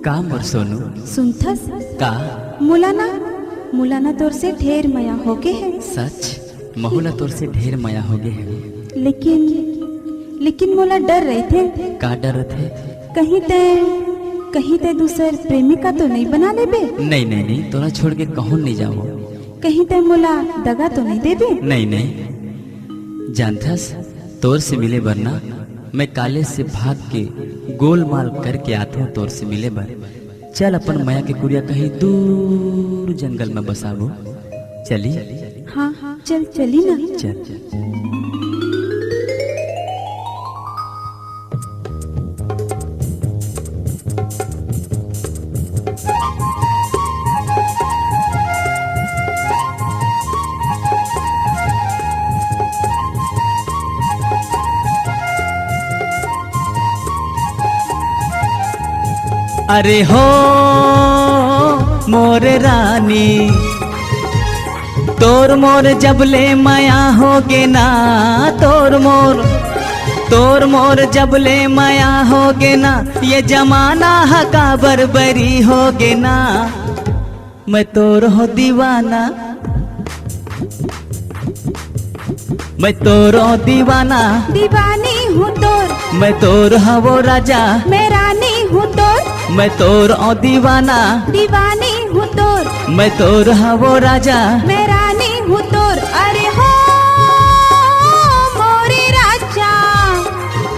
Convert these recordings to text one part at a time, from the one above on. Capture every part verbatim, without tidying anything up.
का मोर सोनू? सुनथस? का? मोला ना, मोला ना तोर से ढेर मया होगे हे। सच? महू ला तोर से ढेर मया होगे हे। लेकिन, लेकिन मोला डर रहिथे। का डर रहिथे? कहीं तैं, कहीं तैं दूसर प्रेमिका तो नइ बना लेबे? नहीं, नहीं, नहीं, तोला छोड़ के कहूँ नहीं जावो। कहीं तैं मोला दगा तो नहीं देबे? नहीं, नहीं। जानथस, तोर से मिले बर ना, मैं काले से भाग के गोलमाल करके आथों तोर से मिले बर। चल, अपन मया के कुरिया कहीं दूर जंगल में बसाबो। चली? हाँ, हाँ, चल, चली ना। चल। अरे हो मोर रानी, तोर मोर जब ले मया होगे ना, तोर मोर, तोर मोर जब ले मया होगे ना, ये जमाना ह काबर बरी होगे ना। मैं तोर हो दीवाना, मैं तोर हो दीवाना, दीवानी हूँ तोर। मैं तोर हवो राजा, मैं रानी हूँ तोर। मैं तोर हो दीवाना, दीवानी हूँ तोर। मैं तोर हवो राजा, मैं रानी हूँ तोर। अरे हो मोरे राजा,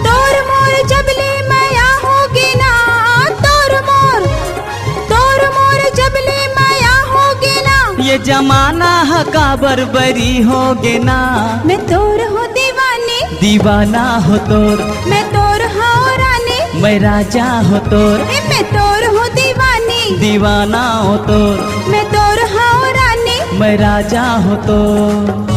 तोर मोर जब ले मया होगे ना, तोर मोर, तोर मोर जब ले मया होगे ना। ये जमाना ह काबर बरी होगे ना। मैं तोर हो दीवानी, दीवाना हो तोर। मैं तोर हो रानी, मैं राजा हो तोर। ए, मैं तोर हो दीवानी, दीवाना हो तोर। मैं तोर हो रानी, मैं राजा हो तोर।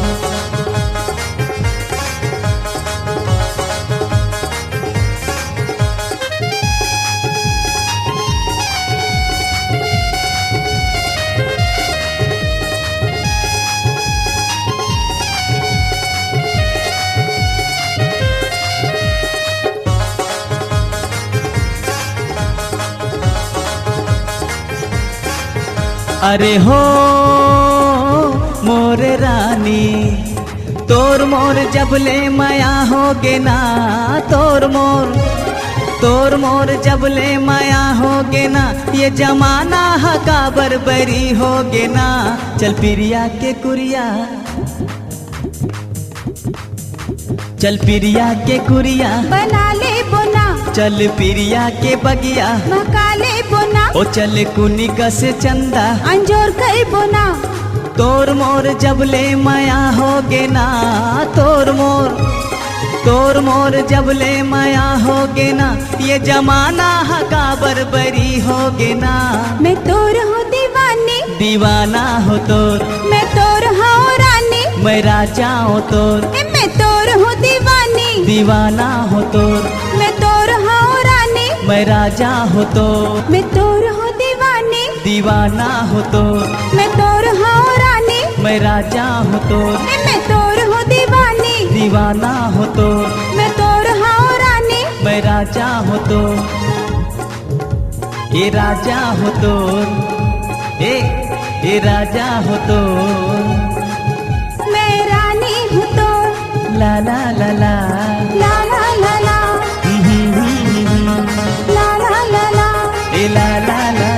अरे हो मोर रानी, तोर मोर जब ले मया होगे ना, तोर मोर, तोर मोर जब ले मया होगे ना, ये जमाना ह काबर बरी होगे ना। चल पिरिया के कुरिया, चल पिरिया के कुरिया, बना लेबो ना। चल पिरिया के बगिया, महका लेबो ना। ओ चल कुनी कस चंदा, अंजोर कइबो ना। तोर मोर जब ले मया होगे ना, तोर मोर, तोर मोर जब ले मया होगे ना, ये जमाना ह काबर बरी होगे ना। मैं तोर हो दीवानी, दीवाना हो तोर। मैं तोर हो रानी, मैं राजा हो तोर। ए, मैं तोर हो दीवानी, दीवाना हो तोर। मैं तोर हो रानी, मैं राजा हो तोर। मैं तोर हो दीवानी, दीवाना हो तोर। मैं तोर हो रानी, मैं राजा हो तोर। ए, मैं तोर हो दीवानी, दीवाना हो तोर। मैं तोर हो रानी, मैं राजा हो तोर। ए राजा हो तोर, ए, ए राजा हो तोर। मैं रानी हूँ तोर। ला ला ला ला। ला ला ला ला। हम्म, हम्म, हम्म, हम्म। ला ला ला ला। ए ला ला ला।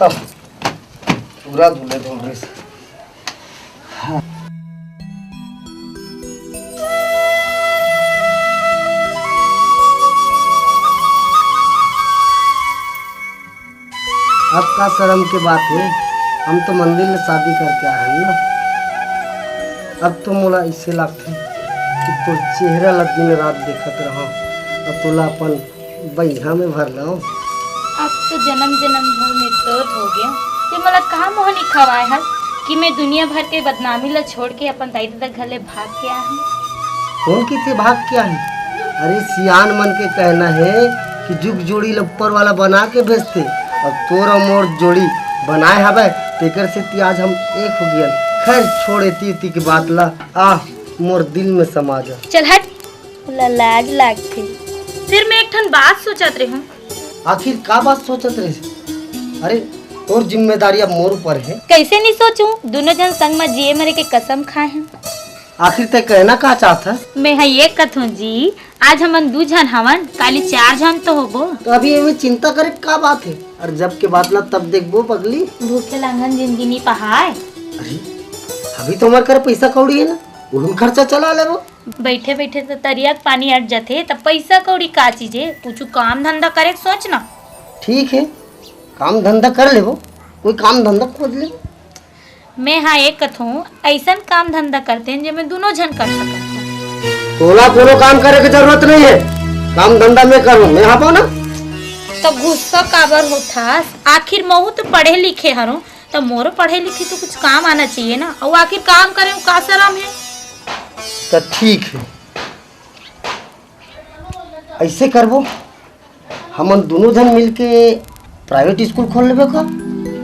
हाँ, पूरा धुले धुल रही। हाँ। अब का शर्म के बात हे, हम तो मंदिर ले शादी करके आए हन ना। अब तो मोला अइसे लागथे कि तोर चेहरा ला दिन रात देखत रहव, अउ तोला अपन बइहा में भर लव। अब तो जन्म जन्म भर में तोर हो गया। ते मोला का मोहनी खवाए हस कि मैं दुनिया भर के बदनामी ला छोड़ के अपन दाई ददा घर ले भाग के आए हूँ। कौन किथे भाग के आही? अरे, सियान मन के कहना है कि जुग जोड़ी ला ऊपर वाला बना के भेजथे, अउ तोर अउ मोर जोड़ी बनाए हवय, तेकर सेती आज हम एक हो गयन। खैर, छोड़ एती उती के बात ला, आ मोर दिल में समा जा। चल हट, मोला लाज लागथे। फिर मैं एक ठन बात सोचत रेहूं। आखिर का बात सोचत रहे? अरे, तोर जिम्मेदारी अब मोर ऊपर है। कैसे नहीं सोचूं? दोनों झन संग म जिए मरे के कसम खाए हैं। आखिर तै कहना का चाहत हस? मैं ह ये कथूं जी, आज हमन दू झन हवन, काली चार झन तो होबो। तो अभी एमे चिंता करे का बात है? अरे जब के बात ला तब देखबो पगली। भूखे लांघन जिंदगी नी पहाय। अरे अभी तो हमार कर पैसा कौड़ी है ना, उहन खर्चा चला लेबो। बैठे बैठे तो तरिया के पानी अट जाथे, तब पैसा कौड़ी का चीज है? कुछ काम धंधा करे के सोच ना। ठीक है, काम धंधा कर लेबो, कोई काम धंधा खोज लेबो। मैं हाँ एक कथूं, ऐसन काम धंधा करते हैं जेमे दोनों झन कर सकत हैं। तोला कोनो काम करे के जरूरत नहीं है, काम धंधा मैं करूँ, मैं हाँ पाओ ना। तो गुस्सा काबर होथस? आखिर महू तो पढ़े लिखे हरों, तो मोरो पढ़े लिखे तो कुछ काम आना चाहिए ना। और आखिर काम करे में का शरम है? तो ठीक है, ऐसे करबो, हमन दोनों झन मिलके प्राइवेट स्कूल खोल लेबे का?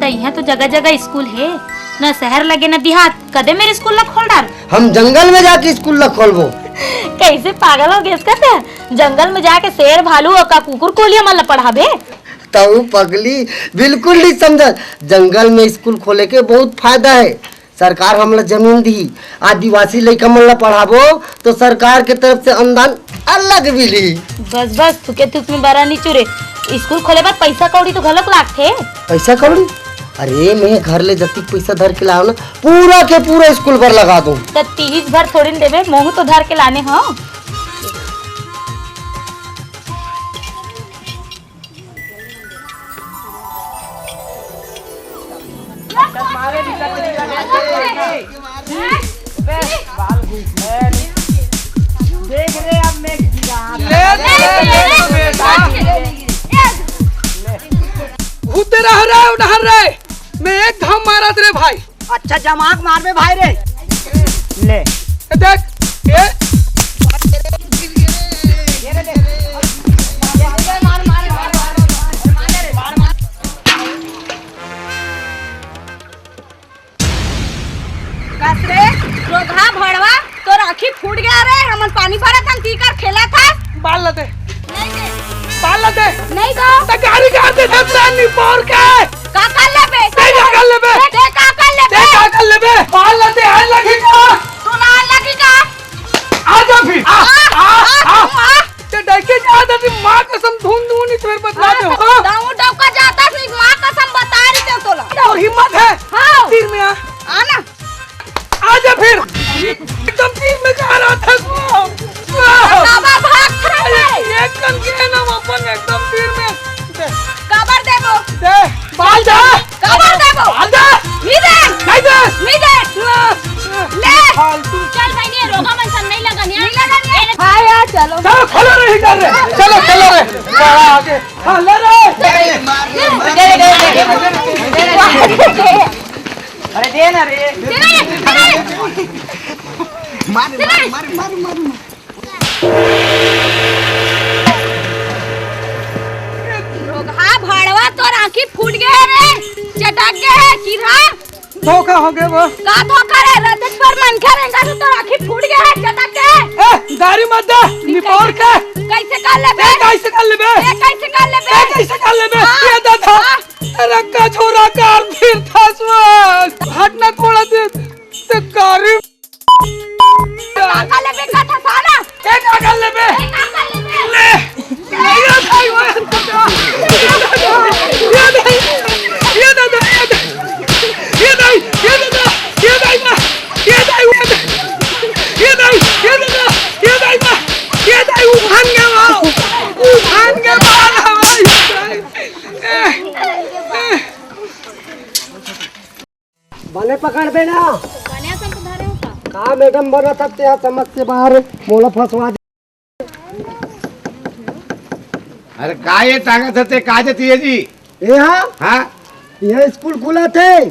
त इहाँ तो जगह जगह स्कूल हे, न शहर लगे न देहात, कदे मेर स्कूल ला खोल डार। हम जंगल में जाके स्कूल ला खोलबो। कैसे पागल हो गेस का ते? जंगल में जाके शेर भालू और का कुकुर कोलिया मन ला पढ़ाबे? तऊ पगली, बिल्कुल नहीं समझत। जंगल में स्कूल खोले के बहुत फायदा है। सरकार हमला जमीन दिही, आदिवासी लइका मन ला पढ़ाबो तो सरकार के तरफ से अनुदान अलग मिलही। बस बस, थुके थुक में बरा नी चुरे। स्कूल खोले बर पैसा कौड़ी तो घलोक लागथे। पैसा कौड़ी? अरे मैं घर ले जतिक पैसा धर के लाव ना, पूरा के पूरा स्कूल बर लगा दूं। त तीस भर थोड़ी न देबे, महू तो धर के लाने हो। देख रे, अब मैं गिरा। ले, ले, ले, ले, बेटा। भूते रह रे, उधर रे। मैं एक घाव मारत रे भाई। अच्छा जमाक मारबे भाई रे। ले। ए देख, ए। कस रे, रोगहा भड़वा, तोर आँखी फूट गया रे। हमन पानी भरत हन, तीकर खेलत हस। बाल ला दे। नहीं दे। बाल ला दे। नहीं दो। त गाड़ी गाड़ दे, धतरा निपोर के। का कर लेबे? ते का कर लेबे? ते का कर लेबे? ते का कर लेबे? बाल ला दे, आन लगी का? तू ना आन लगी का? आ जा फिर। आ, आ, आ, आ, आ। तू आ। ते डर के जा, दादी, माँ कसम, धुन धुन ही तुम्हें बतला दे। हाँ। दाऊ डौका जाता, फिर माँ कसम बता रही ते तोला। और हिम्मत है? हाँ। तीर में आ। आ ना। आजा फिर। एकदम तीर में जा रहा था वो। बाबा भाग खा अरे, गए। एक कन के है ना, वो अपन एकदम तीर में। दे। काबर देबो? दे। बाल दे। काबर देबो? बाल दे। नी दे। नहीं दे। नी दे। ला। ले। फालतू। चल भाई, ये रोगा मन सब नहीं लगन यार। नहीं लगन यार। हाँ यार, चलो। चलो, खोलो रे हीटर रे। चलो, चलो रे। बड़ा आगे। हाँ, ले रे। दे, दे, दे, दे, दे। अरे दे ना रे। दे ना, दे ना। मार, मार, मार, मार, मार, मार। रोगहा भड़वा, तोर आँखी फूट गए हे रे, चटक गए हे किरा। धोखा हो गए वो। का धोखा रे, रजत पर मन के रेंगा तो तोर आँखी फूट गए हे, चटक गए। ए, गाड़ी मत दे, निपोर के। कैसे कर लेबे? ए, कैसे कर लेबे? ए, कैसे कर लेबे? ए, कैसे कर लेबे? हाँ। ये दादा, हाँ। रक्का छोरा कार फिर था सुन। हट ना थोड़ा देर, ते गाड़ी काका ले बेटा था साला। ए काका ले बे। ए काका ले बे। ले। ये दाई वो। ये दाई। ये दाई। ये दादा। ये दाई। ये दाई। ये दादा। ये दाई माँ। ये दाई वो। ये दाई। ये दादा। ये दाई माँ। ये दाई उफान गया वो। उफान गया बाल हमारी। ए, ए। बने पकड़बे ना। बने असन तो धरे हो का? हाँ मैडम, बना सकते हैं समझ से बाहर, मोला फंसवा दे। अरे का ये टांगत हे ते, का जतिये जी? ये हाँ? हाँ? ये स्कूल खुला थे।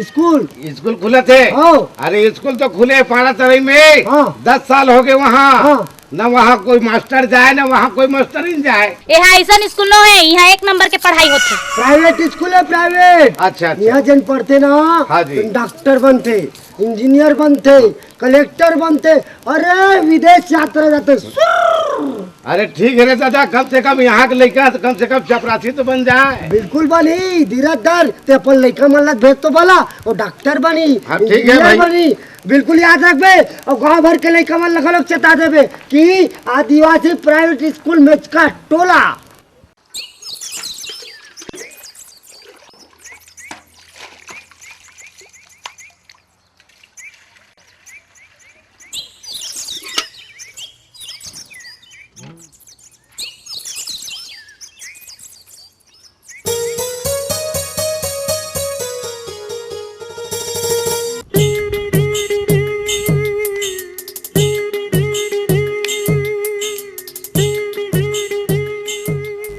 स्कूल। स्कूल खुला थे? हाँ। अरे स्कूल तो खुले पाड़ा तरई में। हाँ। दस साल हो गए वहाँ। हाँ। न वहाँ कोई मास्टर जाए, न वहाँ कोई मास्टरिन जाए। ये हाँ, ऐसा स्कूल नो है, यहाँ एक नंबर के पढ़ाई होते। प्राइवेट स्कूल है, प्राइवेट। अच्छा, अच्छा। यहाँ जन पढ़ते ना, हाँ जी। डॉक्टर बनते, इंजीनियर बनते, कलेक्टर बनते, अरे विदेश यात्रा जाते। सुर्र। अरे ठीक है रे दादा, कम से कम यहाँ के लइका तो कम से कम चपरासी तो बन जाए। बिल्कुल बनी, धीरज धर, ते अपन लइका मन ला भेज तो भला, वो डॉक्टर बनी, हाँ, ठीक है इंजीनियर भाई। बनी। बिल्कुल याद रखबे, और गांव भर के लइका मन ला घलोक चेता देबे कि आदिवासी प्राइवेट स्कूल मेचका टोला।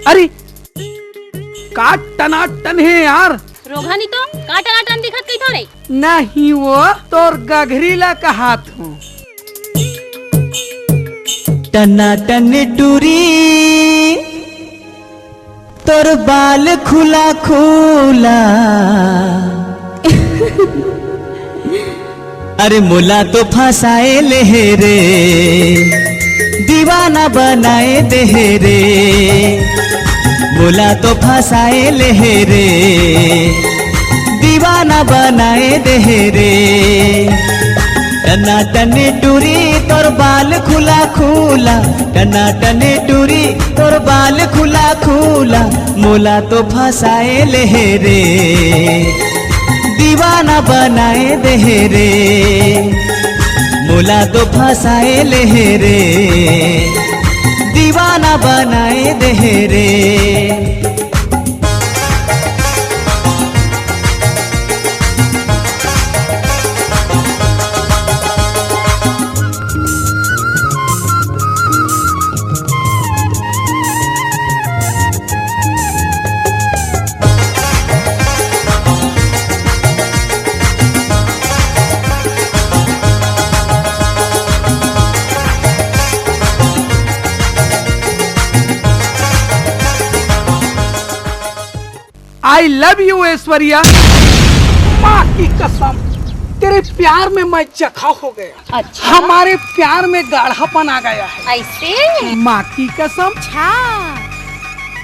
अरे, का टनाटन हे यार। रोघा नी तो का टनाटन दिखत कही थोड़े। नहीं वो तोर गघरी ला कहात हूँ। टनाटन टूरी तोर बाल खुला खुला। अरे मोला तो फंसाए ले हे रे, दीवाना बनाए दे हे रे। मोला तो फंसाए ले हे रे, दीवाना बनाए दे हे रे। टना टने टूरी तोर बाल खुला खुला, टना टने टूरी तोर बाल खुला खुला। मोला तो फंसाए ले हे रे, दीवाना बनाए दे हे रे। मोला तो फंसाए ले हे रे, दीवाना बनाए दे हे रे। I love you Aishwarya. माँ की कसम, तेरे प्यार में मैं जख्म हो गया। अच्छा। हमारे प्यार में गाढ़ापन आ गया है। ऐसे? माँ की कसम। अच्छा।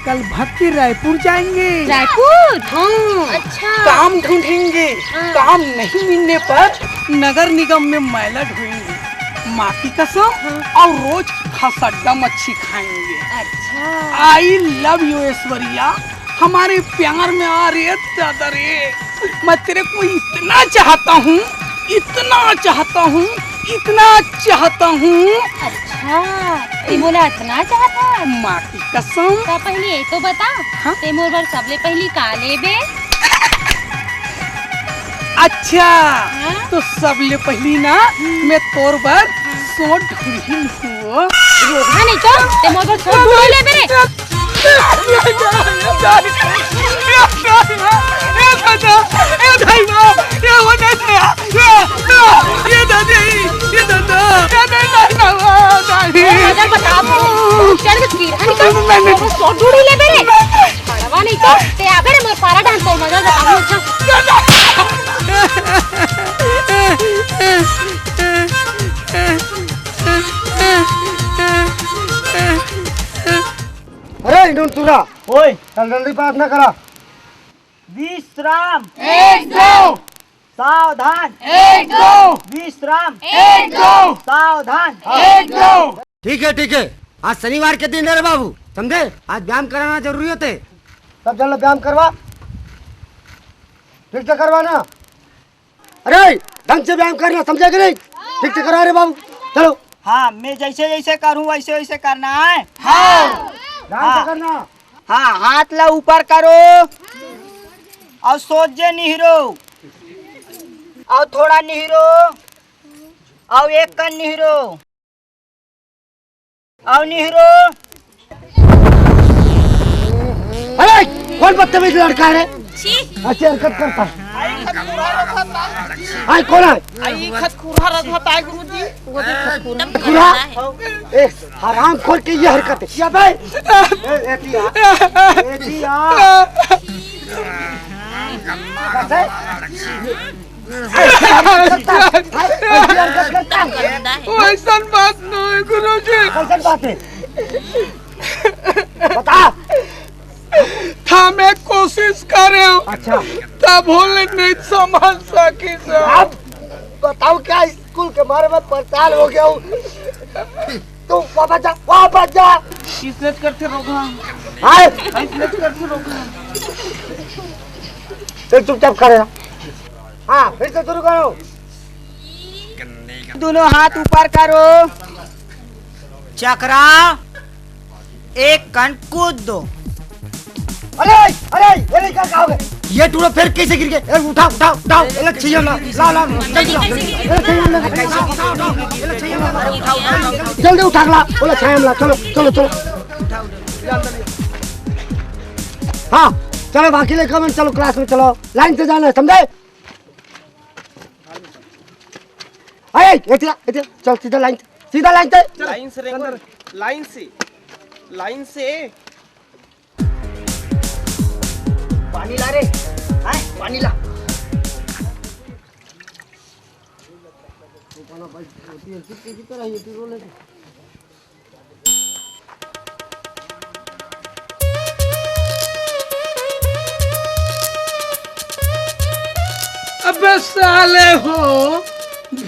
कल भक्ति रायपुर जाएंगे। रायपुर? हाँ। अच्छा। काम ढूंढेंगे। हाँ। काम नहीं मिलने पर नगर निगम में मैला ढोएंगे। माँ की कसम। हाँ। और रोज खसड्डा मच्छी खाएंगे। अच्छा। I love you Aishwarya. हमारे प्यार में आ रे दादा रे, मैं तेरे को इतना चाहता हूँ, इतना चाहता हूँ, इतना चाहता हूँ। अच्छा, ते मोला इतना चाहता है? माँ की कसम। तो पहले ये तो बता, हाँ? ते मोर बर सबले पहली का लेबे? अच्छा, हाँ? तो सबले पहली ना, हम्म। मैं तोर बर हाँ। सोट ढूंढी हूँ। रोगहा नहीं तो, ते मोर बर सोट ढूंढी लेबे रे। मजा बता, चढ़ के गिरा नहीं तो, नहीं, नहीं। वो सौ डूढ़ी ले बेरे। पड़वा नहीं तो, ते आबे रे मोर पारा डांस तो मजा बता, मुझे। अरे, इन्होंने सुना। ओए। चल जल्दी प्रार्थना करा। विश्राम। एक, दो। सावधान। एक, दो। विश्राम। एक, दो। सावधान। एक, दो। ठीक है, ठीक है, आज शनिवार के दिन है रे बाबू, समझे? आज व्यायाम कराना जरूरी होते। सब जन लोग व्यायाम करवा, ठीक से करवा ना। अरे, ढंग से व्यायाम करना, समझे कि नहीं? ठीक से करा रे बाबू, चलो। हाँ, मैं जैसे जैसे करूँ, वैसे वैसे करना है। हाँ। ध्यान से हाँ। करना। हाँ, हाथ ला ऊपर करो और सोझे निहरो और थोड़ा निहरो। अउ एक कन निहरो। अउ निहरो। अरे, कौन बदतमीज लड़का है रे? छी। ऐसी हरकत करता है। आई, कौन है? आई, खतखुरा रखा था, गुरुजी। खुरा? ए, हरामखोर के ये हरकत है। या बे? ए, ए, दिया। ए, दिया। कैसे? ऐसी हरकत करता है। ऐसी हरकत करता है। वैसन बात नहीं, गुरुजी। कैसन बात है? बता। था, मैं कोशिश कर रहे हूँ। अच्छा। तब बोले नहीं समझ सकी सर। अब बताओ, क्या स्कूल के बारे में परेशान हो गया हूँ। तू वापस जा, वापस जा। किसने करते रोका? हाँ? किसने करते रोका? फिर चुपचाप खड़े रहो। हाँ, फिर से शुरू करो। दोनों हाथ ऊपर करो। चकरा, एक कन कूद दो। अरे, अरे, ये नहीं क्या कहोगे? ये टूरा फिर कैसे गिर गए? ए, उठा, उठा, उठा, ए, लच्छिया ला, ला, ला, जल्दी ला। ए, लच्छिया ला, उठा, उठा, उठा, ए, लच्छिया ला। जल्दी उठा ला, ओ लच्छिया ला, चलो, चलो, चलो। हाँ, चलो बाकी लेकर चलो, क्लास में चलो, लाइन से जाना है, समझे? अरे, एतिया, एतिया, चल सीधा लाइन से, सीधा लाइन से। लाइन से रे, लाइन से, लाइन से। पानी ला रे, हाँ, पानी ला। अबे साले हो,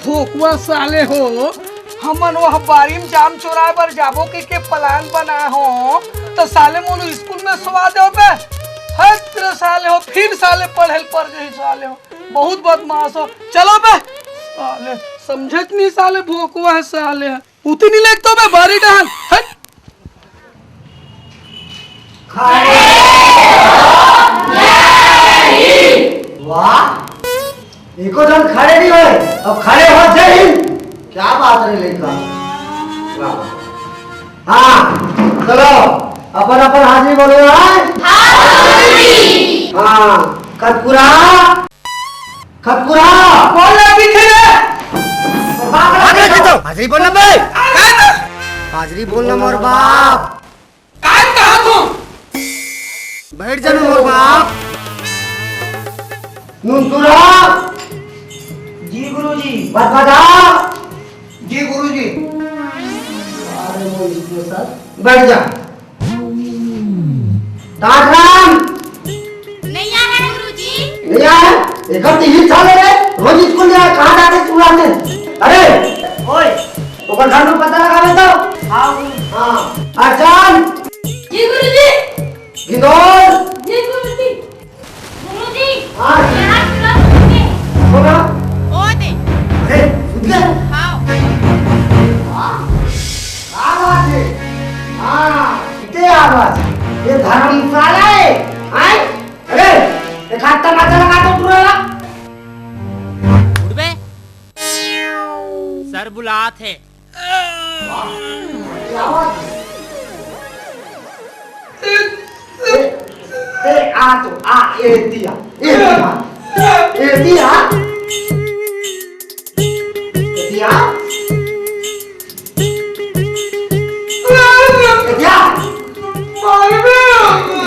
भोकवा साले हो, हमन वह बारी में जाम चोराए बर जाबो के, के प्लान बना हो, तो साले मोला स्कूल में सोवा दे बे। हत रे साले हो, फिर साले पढ़े ल पड़ जाही साले हो, बहुत बदमाश हो। चलो बे साले, समझत नहीं साले, भोकवा है साले। उतनी लेख तो मैं बारी डहन, हट। खड़े हो, जय हिंद। वाह, एको जन खड़े नहीं होय, अब खड़े हो, जय हिंद। क्या बात रे लइका। वाह, वाह। हाँ, चलो, अपन अपन हाजिरी बोलो, हाँ? हाँ, खतकुरा। खतकुरा। कौन लड़की थे रे? बाप रे, हाजिरी बोलना बे। हाजिरी बोलना मोर बाप। काय कहा तू? बैठ जा ना मोर बाप। नुनकुरा। जी गुरुजी। बदबदा। जी गुरुजी। अरे वो इसमें सर। बैठ जा। ताजराम। नहीं आ रहा है गुरुजी। नहीं आ रहा है? एक हफ्ते ही साले रे, रोज स्कूल नहीं आया, कहाँ जाते स्कूल आते? अरे, ओए, ओकर घर में पता लगावे तो। हाँ, गुरुजी। हाँ, अर्चन। जी गुरुजी। गिंदोल। जी गुरुजी। गुरुजी, हाँ। यहाँ सुना सुनते। सुना? ओ दे। अरे, सुन ले। हाँ। हाँ? क्या बात है? हाँ, इतने आवाज। ये धर्मशाला है। हाँ? अरे, एक हाथ तमाचा लगा दो पूरा। उठ बे। सर बुलात है। वाह, क्या बात है। ए, ए, आ तो, आ, ए दिया, ए दिया, ए दिया, ए दिया, ए दिया।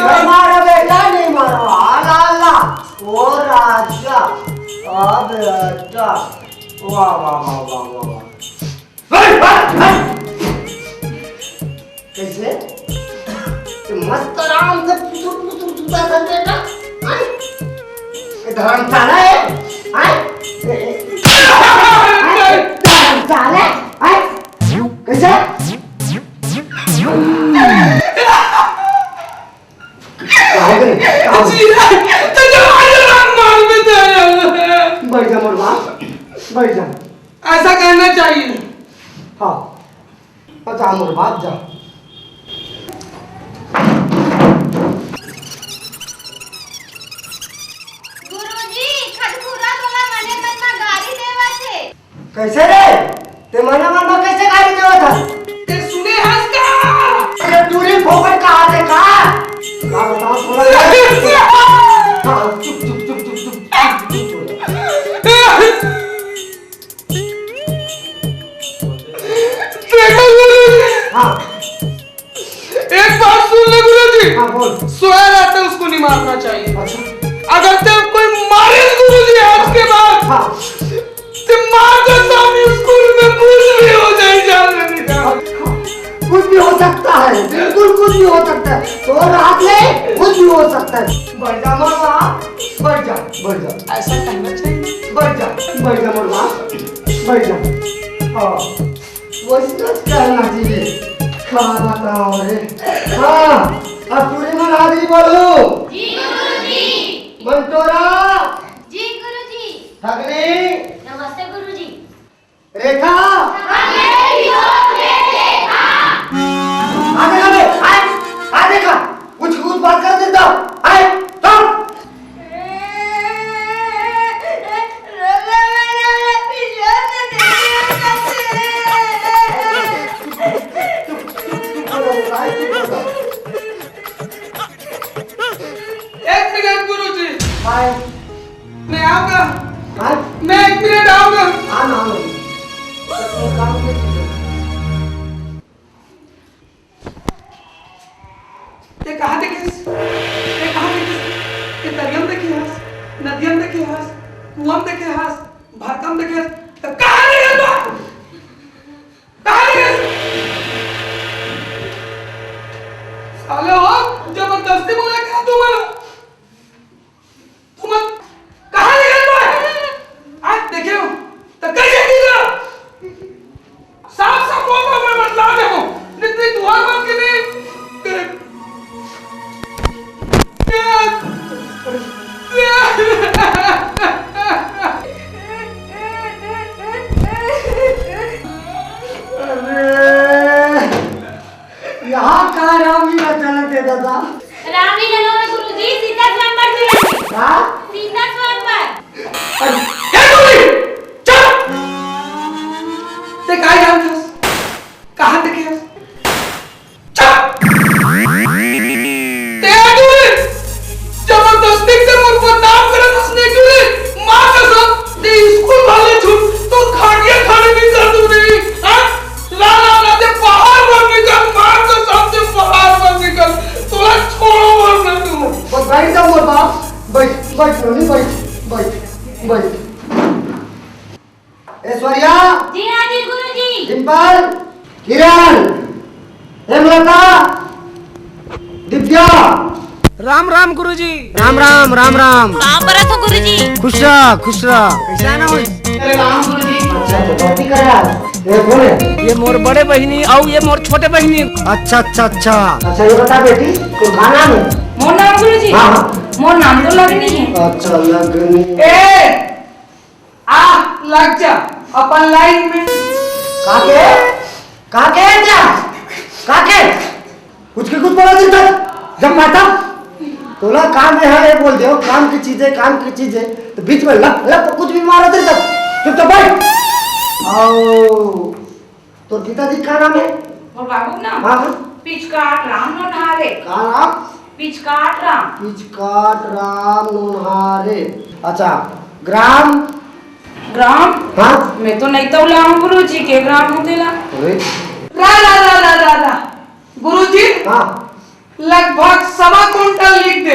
नहीं मारो बेटा, नहीं मारो। आ ला ला, ओ राजा, आ बेटा। वाह, वाह, वाह, वाह, वाह, वाह। हट, हट, हट। कैसे? तो मस्त आराम से पुसुर पुसुर सूता था बेटा। हैं? ये धर्मशाला है? हैं? ये, ये, हैं? धर्मशाला है? हैं? कैसे? कहाँ गए? कहाँ? जी, तुझे मार, मार, मार में दे। बैठ जा मोर बाप, बैठ जा। ऐसा करना चाहिए। हाँ, जा मोर बाप, जा। गुरुजी, खटखुरा तोला मने मन मा गारी देवत हे। कैसे रे? ते मना मन मा कैसे गाली देवत हस? ते सुने हस का? अरे टूरी फोकट का आते का? का बताओ थोड़ा? हाँ, चुप, चुप, चुप, चुप, चुप, चुप, चुप हो जा। देखो गुरुजी, हाँ। एक बात सुन ले गुरुजी। हाँ, बोल। सोया रहता है, उसको नहीं मारना चाहिए। अच्छा। अगर तेरे कोई मारे गुरुजी आज के बाद, हाँ। ते माँ कसम, स्कूल में कुछ भी हो जाए, जान नहीं जाओ। कुछ भी हो सकता है, बिल्कुल कुछ भी हो सकता है। तो रात में कुछ भी हो सकता है। बैठ जा मामा, बैठ जा, बैठ जा। ऐसा कहना चाहिए। बैठ जा, बैठ जा मामा, बैठ जा। हाँ, वैसे तो कहना चाहिए। का बताओ रे। हाँ, अब पूरी मन हाजिरी बोलो। जी गुरुजी। मंटोरा। जी गुरुजी। ठगनी। नमस्ते गुरुजी। रेखा। आ देखा बे, आय, आ देखा, कुछ कुछ बात कर देता, आय, चल। चुप, चुप, चुप हो जा, आय, चुप हो जा। एक मिनट गुरुजी। आय। मैं आऊंगा। हाँ? मैं एक मिनट आऊंगा। हाँ, ना, ना। तो काम में चीज़ है। ते कहाँ देखे हस? ते कहाँ देखे हस? ते तरियम देखे हस, नदियम देखे हस, कुआम देखे हस, भरतम देखे हस, तो कहाँ देखे हस? कहाँ देखे हस? साले हो, जबरदस्ती बोला क्या तुम्हारा? तुम कहाँ ले गए भाई? आज देखे हो, तो कैसे गिरा? साफ साफ बोल रहा हूँ, मैं बतला दे हूँ। इतनी दुआ मांग के नहीं। अरे, यहाँ का रामलीला चलत है दादा? रामलीला नोहे गुरुजी, सीता स्वयंवर चलत है। का? सीता स्वयंवर। अरे, ए टूरी, चुप! ते काय जानथस? कहाँ देखे हस? चुप! ते ए टूरी, जबरदस्ती ते मोर बदनाम करत हस ने टूरी, माँ कसम, ते स्कूल वाले झूठ, तो खाटिया खाने भी कर दूँ नहीं, हाँ? ला, ला, ला, ते बाहर मत निकल, मार कसम, ते बाहर मत निकल, तोला छोड़ो मत ना तू। बस बैठ जा मोर बाप, बैठ, बैठ, मम्मी, बैठ, बैठ, बैठ। ऐश्वर्या। जी हाँ जी गुरुजी। डिम्पल, किरण, हेमलता, दिव्या। राम राम गुरुजी। राम राम, राम राम। पाँव परत हो गुरुजी। खुश रह, खुश रह। कैसे आना होई? अरे राम गुरुजी। अच्छा, तो कॉपी करा। ये कौन है? ये मोर बड़े बहिनी अउ ये मोर छोटे बहिनी। अच्छा, अच्छा, अच्छा। अच्छा, ये बता बेटी, तो का नाम है? मोर नाम गुरुजी? हाँ, हाँ। मोर नाम तो लगनी है। अच्छा, लगनी। ए! आ, लग जा अपन लाइन में। काके? काके जा? काके? कुछ के कुछ बोला दिन तक जब माता तोला काम में है, ये बोल दे, काम की चीज है, काम की चीज है, तो बीच में लप लप कुछ भी मारा दिन तक। चुप तो बैठ। आओ। तोर पिताजी का नाम है? मोर बाबू के नाम? हाँ, हाँ। पिचकाट राम नोन्हारे। का नाम? पिचकाट राम। पिचकाट राम नोन्हारे। अच्छा, ग्राम? ग्राम? हाँ? मैं तो नहीं तौला हूँ गुरुजी, के ग्राम हो तेला? अरे। रा, रा, रा, रा, रा, रा। गुरुजी? हाँ। लगभग सवा कुंटल लिख दे।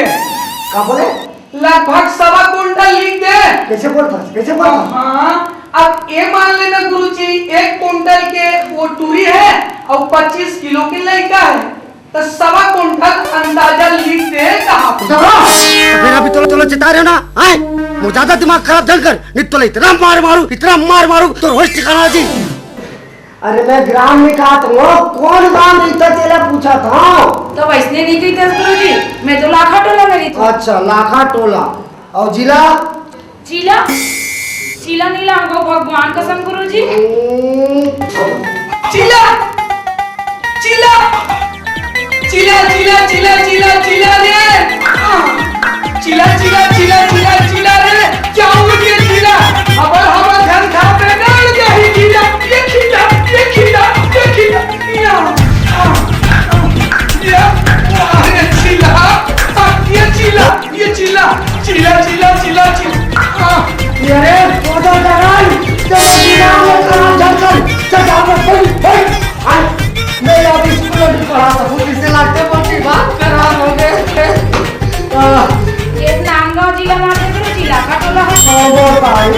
का बोले? लगभग सवा कुंटल लिख दे। कैसे बोलता है? कैसे बोलता है? हाँ, अब ये मान लेना गुरुजी, एक कुंटल के वो टूरी है और पच्चीस किलो के लड़का है, तो सवा कुंटल अंदाजा लिख दे कहा। तो फिर अभी तोला, तोला चिता रहे हो ना, हैं? मोर ज्यादा दिमाग खराब धन कर, नहीं तोला इतना मार मारू, इतना मार मारू, तो रोज ठिकाना जी। अरे मैं ग्राम नहीं कहा था, वो कौन ग्राम नहीं था, तेला पूछा था। तो वैसने नहीं कही था गुरुजी, मैं तो लाखा टोला में रही थी। अच्छा, लाखा टोला। और जिला? जिला? जिला नहीं लाऊंगा भगवान कसम गुरुजी। हम्म। जिला! जिला! जिला, जिला, जिला, जिला, जिला रे! जिला, जिला, जिला, जिला, जिला रे! क्या हुआ ये जिला? अबर हबर घर घर पे डाल गई जिला, ये जिला। चिल्ला, चिल्ला, चिल्ला, चिल्ला। ये रे, वो तो डराई, तो चिल्ला, वो तो डराई, चल, चल, चल, चल, चल, चल। हाँ, मैं अभी स्कूल में भी पढ़ाता हूँ, इससे लगते मोटी बात खराब हो गए। आ, ये नांदगांव जिला में आते थे, चिल्ला का टोला है। बाबा भाई,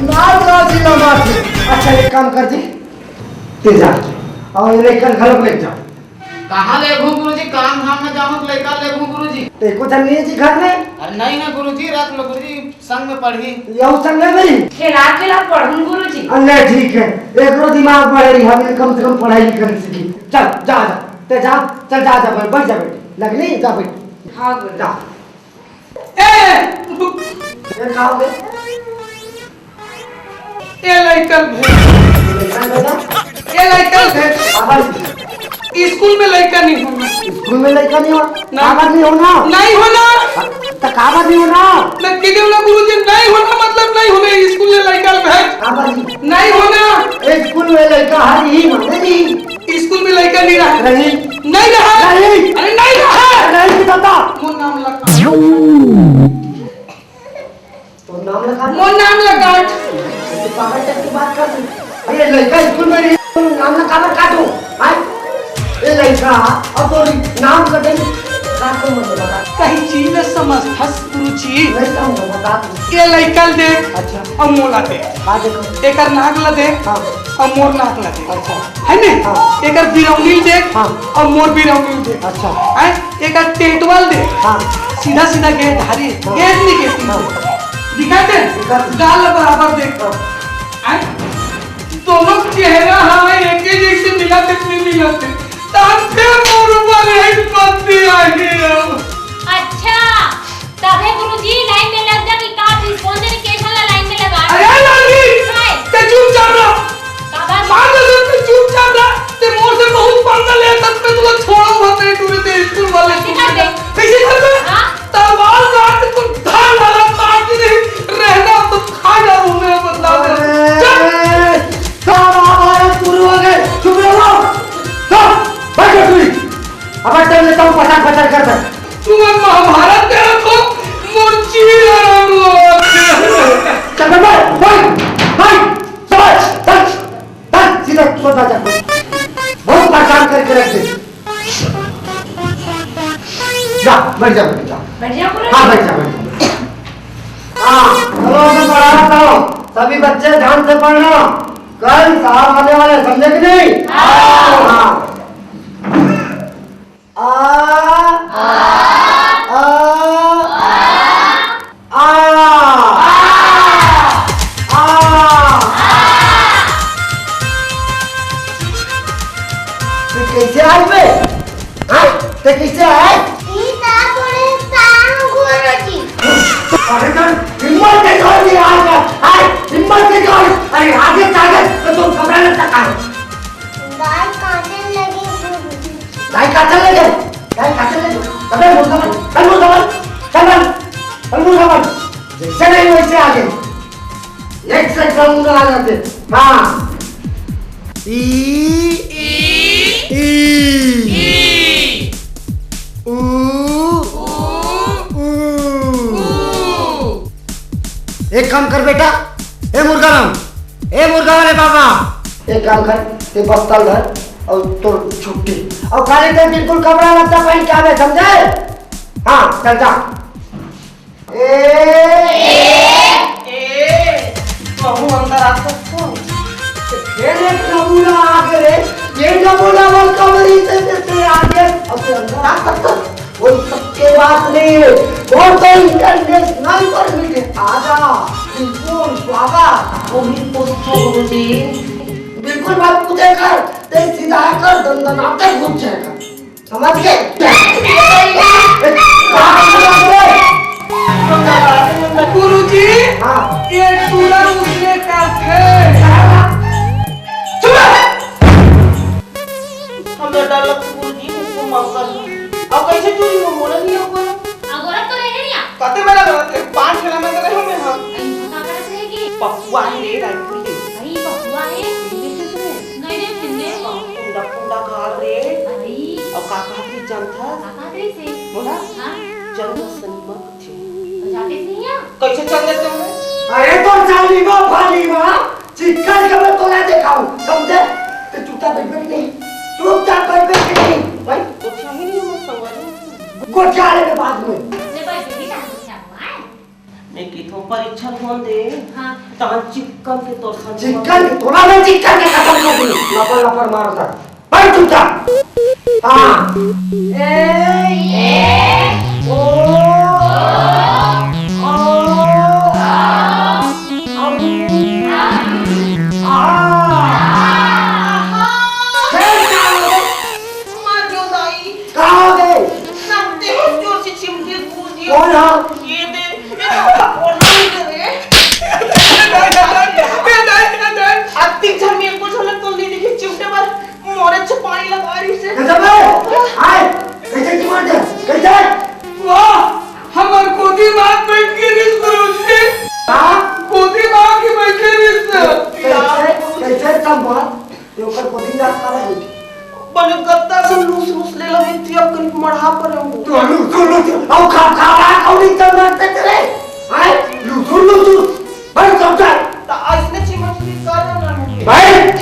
नांदगांव जिला में आते। अच्छा, एक काम कर जी, ते जा, और ये लेकर घर में जा। कहाँ लेगहूँ गुरुजी? काम धाम में जाहूँ तो लइका लेगहूँ गुरुजी। ते कुछ नहीं है जी घर में? अरे नहीं है गुरुजी, रख लो गुरुजी, संग में पढ़ी। यहू संग में मेरी? खेला खेला पढ़ूँ गुरुजी। अरे ठीक है, एकरो दिमाग बढ़ रही, हम कम से कम पढ़ाई लिखाई सीखी। चल, जा, जा, ते जा, चल, जा, जा, बैठ, बैठ जा, बैठ। लगनी, जा, बैठ। हाँ गुरुजी। जा। ए! ये का हो गया? ए लइका भेज। लइका भेजा? ए लइका भेज। काबर? स्कूल में लइका नहीं होना। स्कूल में लइका नहीं होना? नहीं। काबर नहीं होना? नहीं होना। तो काबर नहीं होना? मैं कह देवला गुरुजी, नहीं होना मतलब नहीं होना। स्कूल में लइका भेज। काबर? नहीं होना। ए, स्कूल में लइका हर ही माने नहीं। स्कूल में लइका नहीं रहा। नहीं। नहीं रहा। नहीं। अरे नहीं रहा। नहीं दादा। मोर नाम लगा। तो नाम लगा। मोर नाम लगा। तो पागल टाइप की बात कर तू। अरे लइका स्कूल में नहीं, नाम लगा कर काटो। हाँ? ए लइका, अब तो नाम कटे काटो मत लगा। कहीं चीज न समझ फंस गुरुजी। नहीं समझ बता तू। ये लइका दे। अच्छा। अब मोला दे। हाँ, देखो। एकर नाक ला दे। हाँ। अब मोर नाक ला दे। अच्छा। है ने? हाँ। एकर बिरौनी देख, हाँ। अब मोर बिरौनी देख। अच्छा। हैं? एकर टेटवाल देख। हाँ। सीधा सीधा गेट धारी, हाँ। गेट नहीं गेट हाँ। दिखाते? दिखाते। गाल बराबर देख। हाँ। हैं? दोनों चेहरा हाँ एक ही जैसे मिला थे, नहीं मिला थे। ताते मोर ऊपर एक पत्ती आ गई। अच्छा। तभे गुरुजी लाइन में लग जा कि का चीज, कौन जनी केसन ला लाइन में लगा। अरे लाली, काय? ते चुपचाप रह। का बात? मार दे, ते चुपचाप रह। ते मोर से बहुत पंगा ले, तब मैं तुला छोड़ा हुआ तेरे टूरे ते स्कूल वाले। कैसे कर दे? कैसे कर दे? हाँ? तलवार काट तो धार वाला काट नहीं रहना तो खा जा, मैं बता दे। चल। अरे, सब आवारा शुरू हो गए। चुप रहो। सब बैठो चुरी। अब चल लेता हूँ, पचार पचार कर दे। तुमन महाभारत के रखो, मोर चीर आराम लो। चल बे, बे, बे, बे, समझ, समझ, समझ, सीधा सोता जा। बहुत परेशान करके रख दे। जा, बैठ जा, बैठ जा। बैठ जा, पूरा? हाँ, बैठ जा, बैठ जा। हाँ, चलो, मैं पढ़ा रहा हूँ। सभी बच्चे ध्यान से पढ़ना। कल साहब आने वाले, समझे कि नहीं? हाँ। हाँ। आ, आ, आ, आ, आ। तू कैसे आए बे? हाँ? तू कैसे आए? सीता बड़े सांग गुरुजी। अरे कर, हिम्मत कैसे हो गई आज? हाय, हिम्मत कैसे हो गई? अरे आगे ताकत तो तुम घबराने तक आए। गाय काटने लगी गुरुजी। गाय काटने लगे? गाय काटने लगे? अबे मुर्गा बन, बन मुर्गा बन, चल बन, बन मुर्गा बन। जैसे नहीं वैसे आगे। एक से कम ना आ जाते। हाँ। ई, ई, ई, ई। ऊ, ऊ, ऊ। एक काम कर बेटा, ए मुर्गा राम, ए मुर्गा वाले बाबा, एक काम कर, ते बस्ता धर और तोर छुट्टी। और काले ते बिल्कुल कपड़ा लत्ता पहन के आवे, समझे? हाँ, चल जा। ए, ए, ए, कहूँ अंदर आ सकता हूँ? फेर एक नमूना आ गे रे, ये नमूना वाला कमरी से, से, से आ गे, अब तू अंदर आ सकता है? वो सबके बात नहीं है, वो तो इंटरनेशनल परमिट है। आजा, बिल्कुल स्वागत। वही पूछो गुरुजी। बिल्कुल मत पूछे कर, ते सीधा कर, दंदनाते घुस जाएगा। समझ गए? गुरुजी, हाँ। ये टूरा उसने का थे। चुप रह। हमरा डर लगता गुरुजी, उसको माफ कर दो। अब कैसे चोरी हो, मोला नहीं हो बोला। अगोरत तो रहे नहीं आप। कते मेरा गलत है, पाँच छह में तो रहे मैं हम। ऐसा का करत रहेगी? पप्पुआ है रे, राजपुर के। भाई पप्पुआ है? नहीं रे, सुने। कुंडा कुंडा गाल रे। अरे। और का कहत रही जानथस? का कहत रही से? बोला? हाँ। जंग सनीमा कुछ। तो जाते से ही? कैसे चल देते हो? अरे तो जानी मा भानी मा, चिक्कन के मैं तोला देखाऊं, समझे? तो चुपचाप बैठ बैठ नहीं, चुपचाप बैठ बैठ नहीं, भाई। तो चाहे नहीं हम समझ। गोठिया लेके बाद में। ले भाई, बेटी, कहाँ से क्या हुआ है? मैं किथों परीक्षा कौन दे? हाँ। तहाँ चिक्कन के तोर संग चिक्कन के तोला मैं चिक्कन के खत्म कर दूँ। लपर लपर मारता। बैठ चुपचाप। हाँ। ए, ए, ओ, आ, आ, आ। फेर का हो गे? मार दो दाई। का हो गे? सब तेज जोर से चिमटे कूद दिए। कौन हा? ये दे। अतिक झन में एको झलक तो नहीं दिखे चिमटे बर। मोरे छे पानी लगा रही से। कैसे बे? आए, कैसे चिमट दे? कैसे? वाह, हमर गोदी माँ बैठ के रिस गुरुजी। हाँ? गोदी माँ की बैठ के रिस। कैसे, कैसे संभल? ये ओकर गोदी में जात काला बैठी। बने गद्दा से लूस लूस ले लगे थी, अब कहीं मढ़ा पर हूँ। तो लूस लूस, अब खा खा रहा, कौन इतना मरते तेरे? आए, लूस लूस, बैठ सब जाए। तो ऐसने चिमट के कर रहा हूँ। बैठ।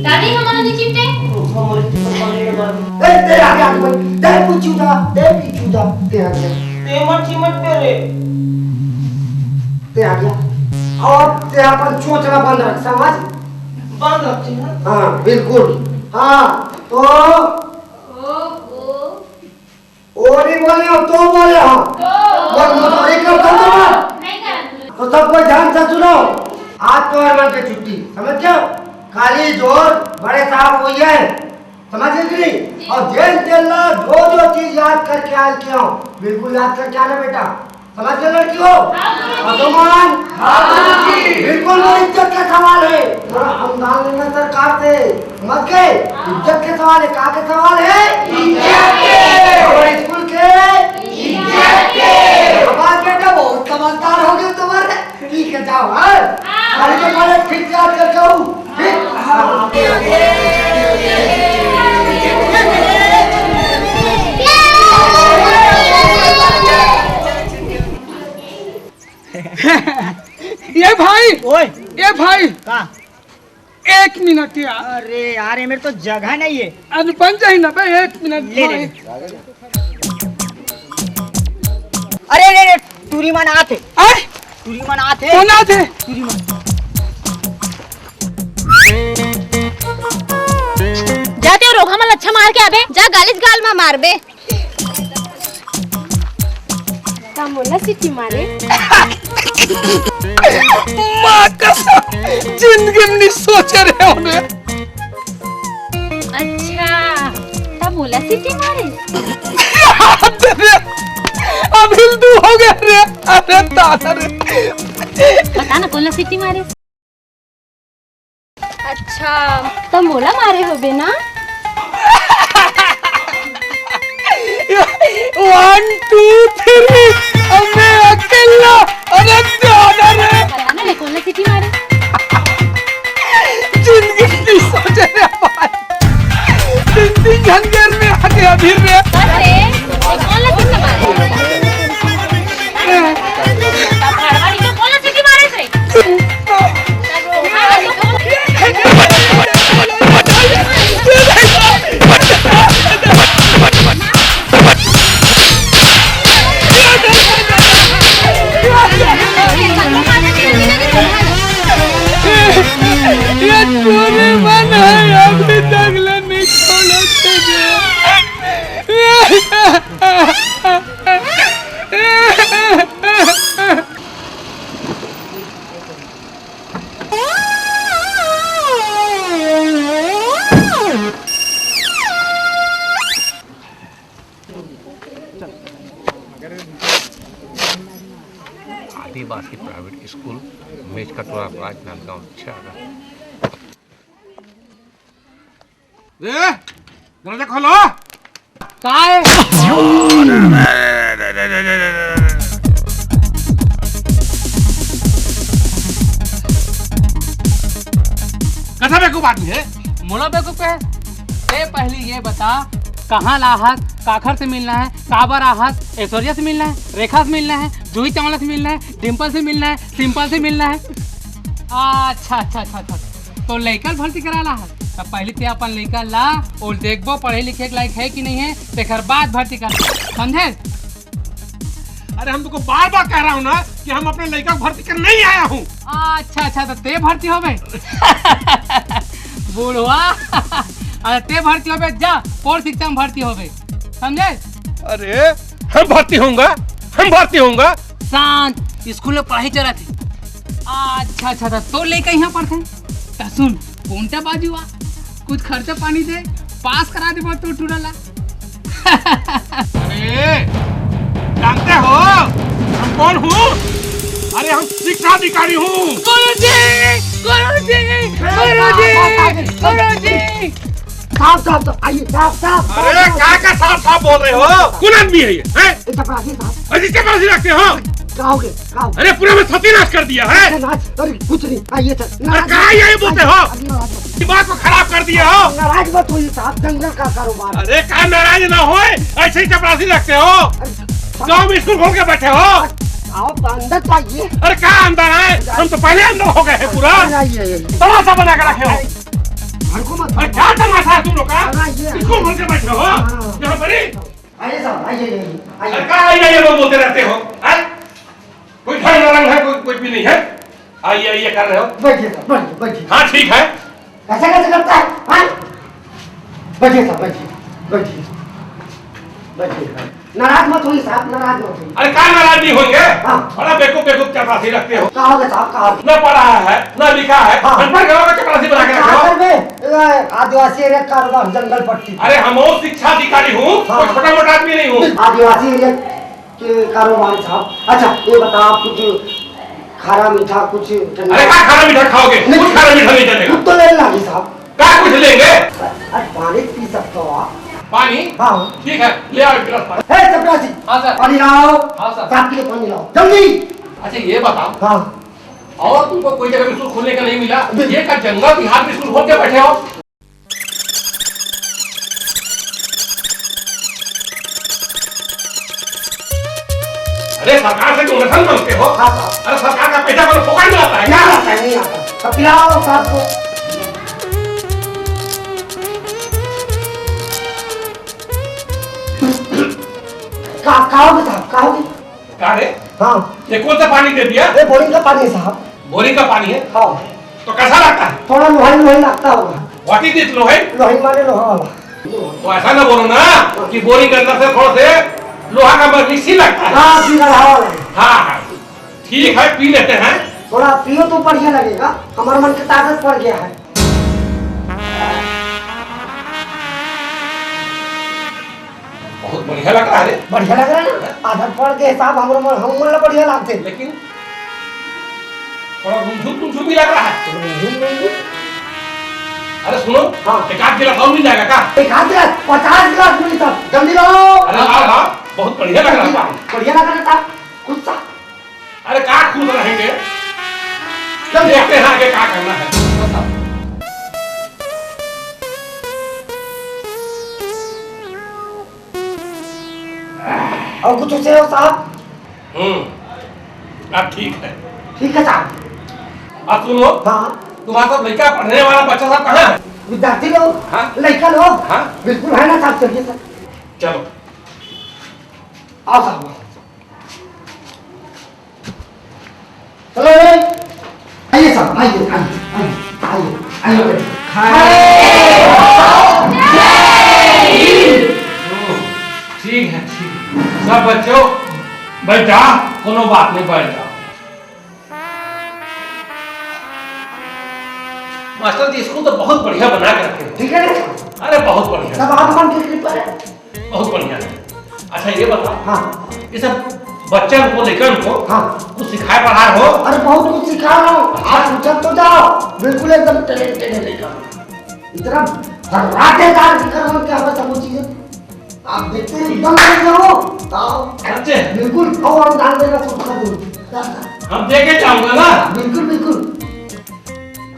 दादी, हमारा नहीं चिमटे? हमारे चिमटे पानी लगा दे। ए, तेरे आगे आगे बैठ। दे पूछू दा, दे पीछू दा, तेरे आगे। ते मत चिमट पे रे। ते आ गया। और ते अपन चोचला बंद रख, समझ? बंद रख, ठीक है? हाँ, बिल्कुल। हाँ, तो ओहो। ओ नहीं बोले हो, तो बोले हो। तो। बोल, बोल, एक बार तो बोल। नहीं करत। तो सब कोई ध्यान से सुनो। आज तो हर मन की छुट्टी, समझ गया? काली जोर बड़े साहब हुई है। समझ गए कि नहीं? और जेन तेन ला जो जो चीज याद करके आए के हो, बिल्कुल याद करके आना बेटा। समझ गए लड़की हो? हाँ, गुरुजी। और गुमान? हाँ, गुरुजी। बिल्कुल वो इज्जत का सवाल है। थोड़ा अनुदान लेना सरकार से। समझ गए? हाँ। इज्जत के सवाल है, का के सवाल है? इज्जत के। हमारे स्कूल के? इज्जत के। शाबाश बेटा, बहुत समझदार हो गए तुम्हारे। ठीक है, जाओ, हाँ? हाँ। अरे, तुम्हारे फिर याद कर जाऊँ, फिर? हाँ। ये भाई, ओए। ये भाई, का? एक मिनट यार। अरे यार, ये मेरे तो जगह नहीं है। अरे बन जाए ना बे, एक मिनट ले, ले, भाई। ले। अरे, अरे, अरे, टूरी मन आथे। आय? टूरी मन आथे। कौन आथे? टूरी मन। जाते हो रोघा मन अच्छा मार के आबे, जा गालिस गाल मा मारबे। का मोला सीटी मारे? माँ कसम, जिंदगी में नहीं सोचे रहे होंगे। अच्छा, तब मोला सीटी मारे? अरे, अब हिंदू हो गया रे। अरे दादा रे। बता ना, कोन ला सीटी मारे? अच्छा, त मोला मारे होबे ना? One, two, three, अब मैं अकेला। अरे दादा रे। पता ना, मैं कौन सी मारे। जिंदगी की सोचे रे भाई। तीन, तीन झन घर में आके अभी रे। अरे, कौन सी मारे? ये टूरी मन है, अभी तक ले नहीं छोड़त हे। आदिवासी प्राइवेट स्कूल, मेज कटोरा, राजनांदगांव, छह हजार। रे, दरवाजा खोलो। काय? कथा बेवकूफ आदमी है। मोला बेवकूफ है? ते पहली ये बता, कहाँ ला हक काखर से मिलना है, काबर आहस, ऐश्वर्या से मिलना है, रेखा से मिलना है, जूही चावला से मिलना है, डिम्पल से मिलना है, सिंपल से मिलना है। अच्छा, अच्छा, अच्छा, अच्छा। तो लइका ल भर्ती कराना है, त पहली ते अपन लइका ला ओला देखबो, पढ़े लिखे के लायक है कि नहीं है, तेकर बाद भर्ती कर, समझे? अरे, हम तुमको बार बार कह रहा हूँ ना कि हम अपने लइका को भर्ती करने नहीं आया हूँ। अच्छा, अच्छा, तो ते भर्ती होबे? बुढ़वा, अरे ते भर्ती होबे, जा, पोर शिक्षा में भर्ती होबे, समझे? अरे, हम भर्ती होऊंगा, हम भर्ती होऊंगा। शांत, स्कूल में पढ़ाई चलत हे। अच्छा, अच्छा, तो तोर लइका इहाँ पढ़थे? त सुन, कोंटा बाजू आ, कुछ खर्चा पानी दे, पास करा देबो तोर टूरा ला। अरे, जानते हो हम कौन हूँ? अरे, हम शिक्षा अधिकारी हूँ। गुरुजी, गुरुजी, गुरुजी, गुरुजी। साहब, साहब, साहब, आइए, साहब, साहब, साहब, अरे, साहब। का का साहब साहब बोल रहे हो? कौन आदमी है ये, हैं? ये चपरासी साहब। अरे, चपरासी रखते हो? क्या हो गया? क्या हो गया? अरे, पूरा में सत्यानाश कर दिया है। सत्यानाश? अरे, कुछ नहीं। आइए सर, अरे, नाराज कहाँ मत, ये बोलते हो? अरे, नाराज मत। दिमाग को खराब कर दिए हो। नाराज मत होइए साहब, जंगल का कारोबार। अरे, का नाराज ना होए, ऐसे ही चपरासी रखते हो। अरे, गाँव में स्कूल खोल के बैठे हो। आप अंदर तो आइए। अरे, का अंदर है? हम तो पहले अंदर हो गए हैं पूरा। अंदर आइए, आइए। तमाशा बना के रखे हो। भड़को मत। अरे, क्या तमाशा है तुम लोग का? अंदर आइए। स्कूल खोल के बैठे हो हाँ। यहाँ पर ही। आइए साहब, आइए, आइए, आइए। अरे, का आइए, आइए, वो बोलते रहते हो? हैं? कोई ढंग ढंग है, कोई, कोई भी नहीं है। आइए, आइए, कर रहे हो। बैठिए साहब, बैठिए, बैठिए। हाँ, ठीक है। ऐसा कैसे करता है? हाँ? बैठिए साहब, बैठिए, बैठिए, बैठिए। नाराज मत होइए साहब, नाराज मत होइए। अरे, का नाराज नहीं होंगे? हाँ। बड़ा बेवकूफ, बेवकूफ चपरासी रखते हो। का हो गया साहब, का हो गया? ना पढ़ा है, ना लिखा है, हाँ। अनपढ़ गवार का चपरासी बना के रखे हो। का कर में? ए, आदिवासी एरिया का कारोबार, जंगल पट्टी। अरे, हम वो शिक्षा अधिकारी हूँ, हाँ। कोई छोटा मोटा आदमी नहीं हूँ। आदिवासी एरिया के कारोबार साहब। अच्छा, ये बताओ, आप कुछ खारा मीठा, कुछ ठंडा? अरे, का खारा मीठा खाओगे? नहीं। कुछ खारा मीठा नहीं चलेगा। दूध तो लेने लागी साहब। का कुछ लेंगे? अरे, पानी पी सकते हो आप। पानी? हाँ। ठीक है, ले आओ एक गिलास पानी। हे चपरासी, हाँ सर। पानी लाओ। हाँ सर। सात किलो पानी लाओ, जल्दी। अच्छा, ये बताओ। हाँ। और तुमको कोई जगह भी स्कूल खोलने का नहीं मिला? बिल्कुल। ये का जंगल बिहार में स्कूल खोल के बैठे हो? अरे, सरकार से डोनेशन मांगते हो? हाँ, हाँ। अरे, सरकार का पैसा बोलो, फोकट में आता है क्या? नहीं आता है, नहीं आता। तो पिलाओ साहब को। का, का हो गया साहब, का हो गया? का रे? हाँ। ये कौन सा पानी दे दिया? ये बोरिंग का पानी है साहब। बोरिंग का पानी है? हाँ। तो कैसा लगता है? थोड़ा लोहाई लोहाई लगता होगा। What is this Lohai? Lohai माने लोहा वाला। तो ऐसा ना बोलो ना कि बोरिंग के अंदर से थोड़ा से लोहा का मिक्सी लगता है। हाँ, बिगड़ा वाला है। हाँ, हाँ। ठीक है, पी लेते हैं। थोड़ा पियो तो बढ़िया लगेगा, हमारे मन की ताकत बढ़ गया है। बहुत बढ़िया लग रहा है रे। बढ़िया लग रहा है ना? आधा पढ़ के हिसाब हमरो मन, हम मन ला बढ़िया लागथे। लेकिन थोड़ा रुंझुन तुंझुन भी लग रहा है। रुंझुन तुंझुन? अरे सुनो, हाँ। एक आध गिलास और मिल जाएगा का? एक आध गिलास, पचास गिलास मिली साहब, जल्दी लाओ। अरे लाओ, लाओ, बहुत बढ़िया लग रहा है। बढ़िया लग रहा था, कुछ सा। अरे का खुश रहेंगे? चल। देखते हैं आगे क्या करना है। और कुछ उसे हो साहब? हम्म, अब ठीक है। ठीक है साहब। अब सुनो, हाँ। तुम्हारा सब लड़का पढ़ने वाला बच्चा सब कहाँ है? विद्यार्थी लोग, हाँ। लड़का लोग, हाँ। बिल्कुल है ना साहब, चलिए सर। चलो। आओ साहब, आओ। चलो रे। आइए साहब, आइए, आइए, आइए, आइए, आइए, बैठो। हाय। हाय। ठीक है, ठीक है। सब बच्चों, बैठ जा, कोनो बात नहीं, बैठ जाओ। मास्टर जी, स्कूल तो बहुत बढ़िया बना के रखे हो। ठीक है ना? अरे, बहुत बढ़िया। सब आप मन की कृपा है। बहुत बढ़िया। अच्छा, ये बताओ, हाँ। ये सब बच्चन को, लइकन को हाँ। कुछ सिखाए पढ़ाए हो? अरे, बहुत कुछ सिखा रहा हूँ। आप पूछत तो जाओ, बिल्कुल एकदम talented है लइका। इतना धर्राटेदार की करम क्या बता वो चीजें। आप देखते हैं, एकदम बढ़िया हो। हाँ। सच्चे? बिल्कुल, और हम ध्यान देना शुरू कर दो। हम देखे जाऊंगा ना? बिल्कुल, बिल्कुल।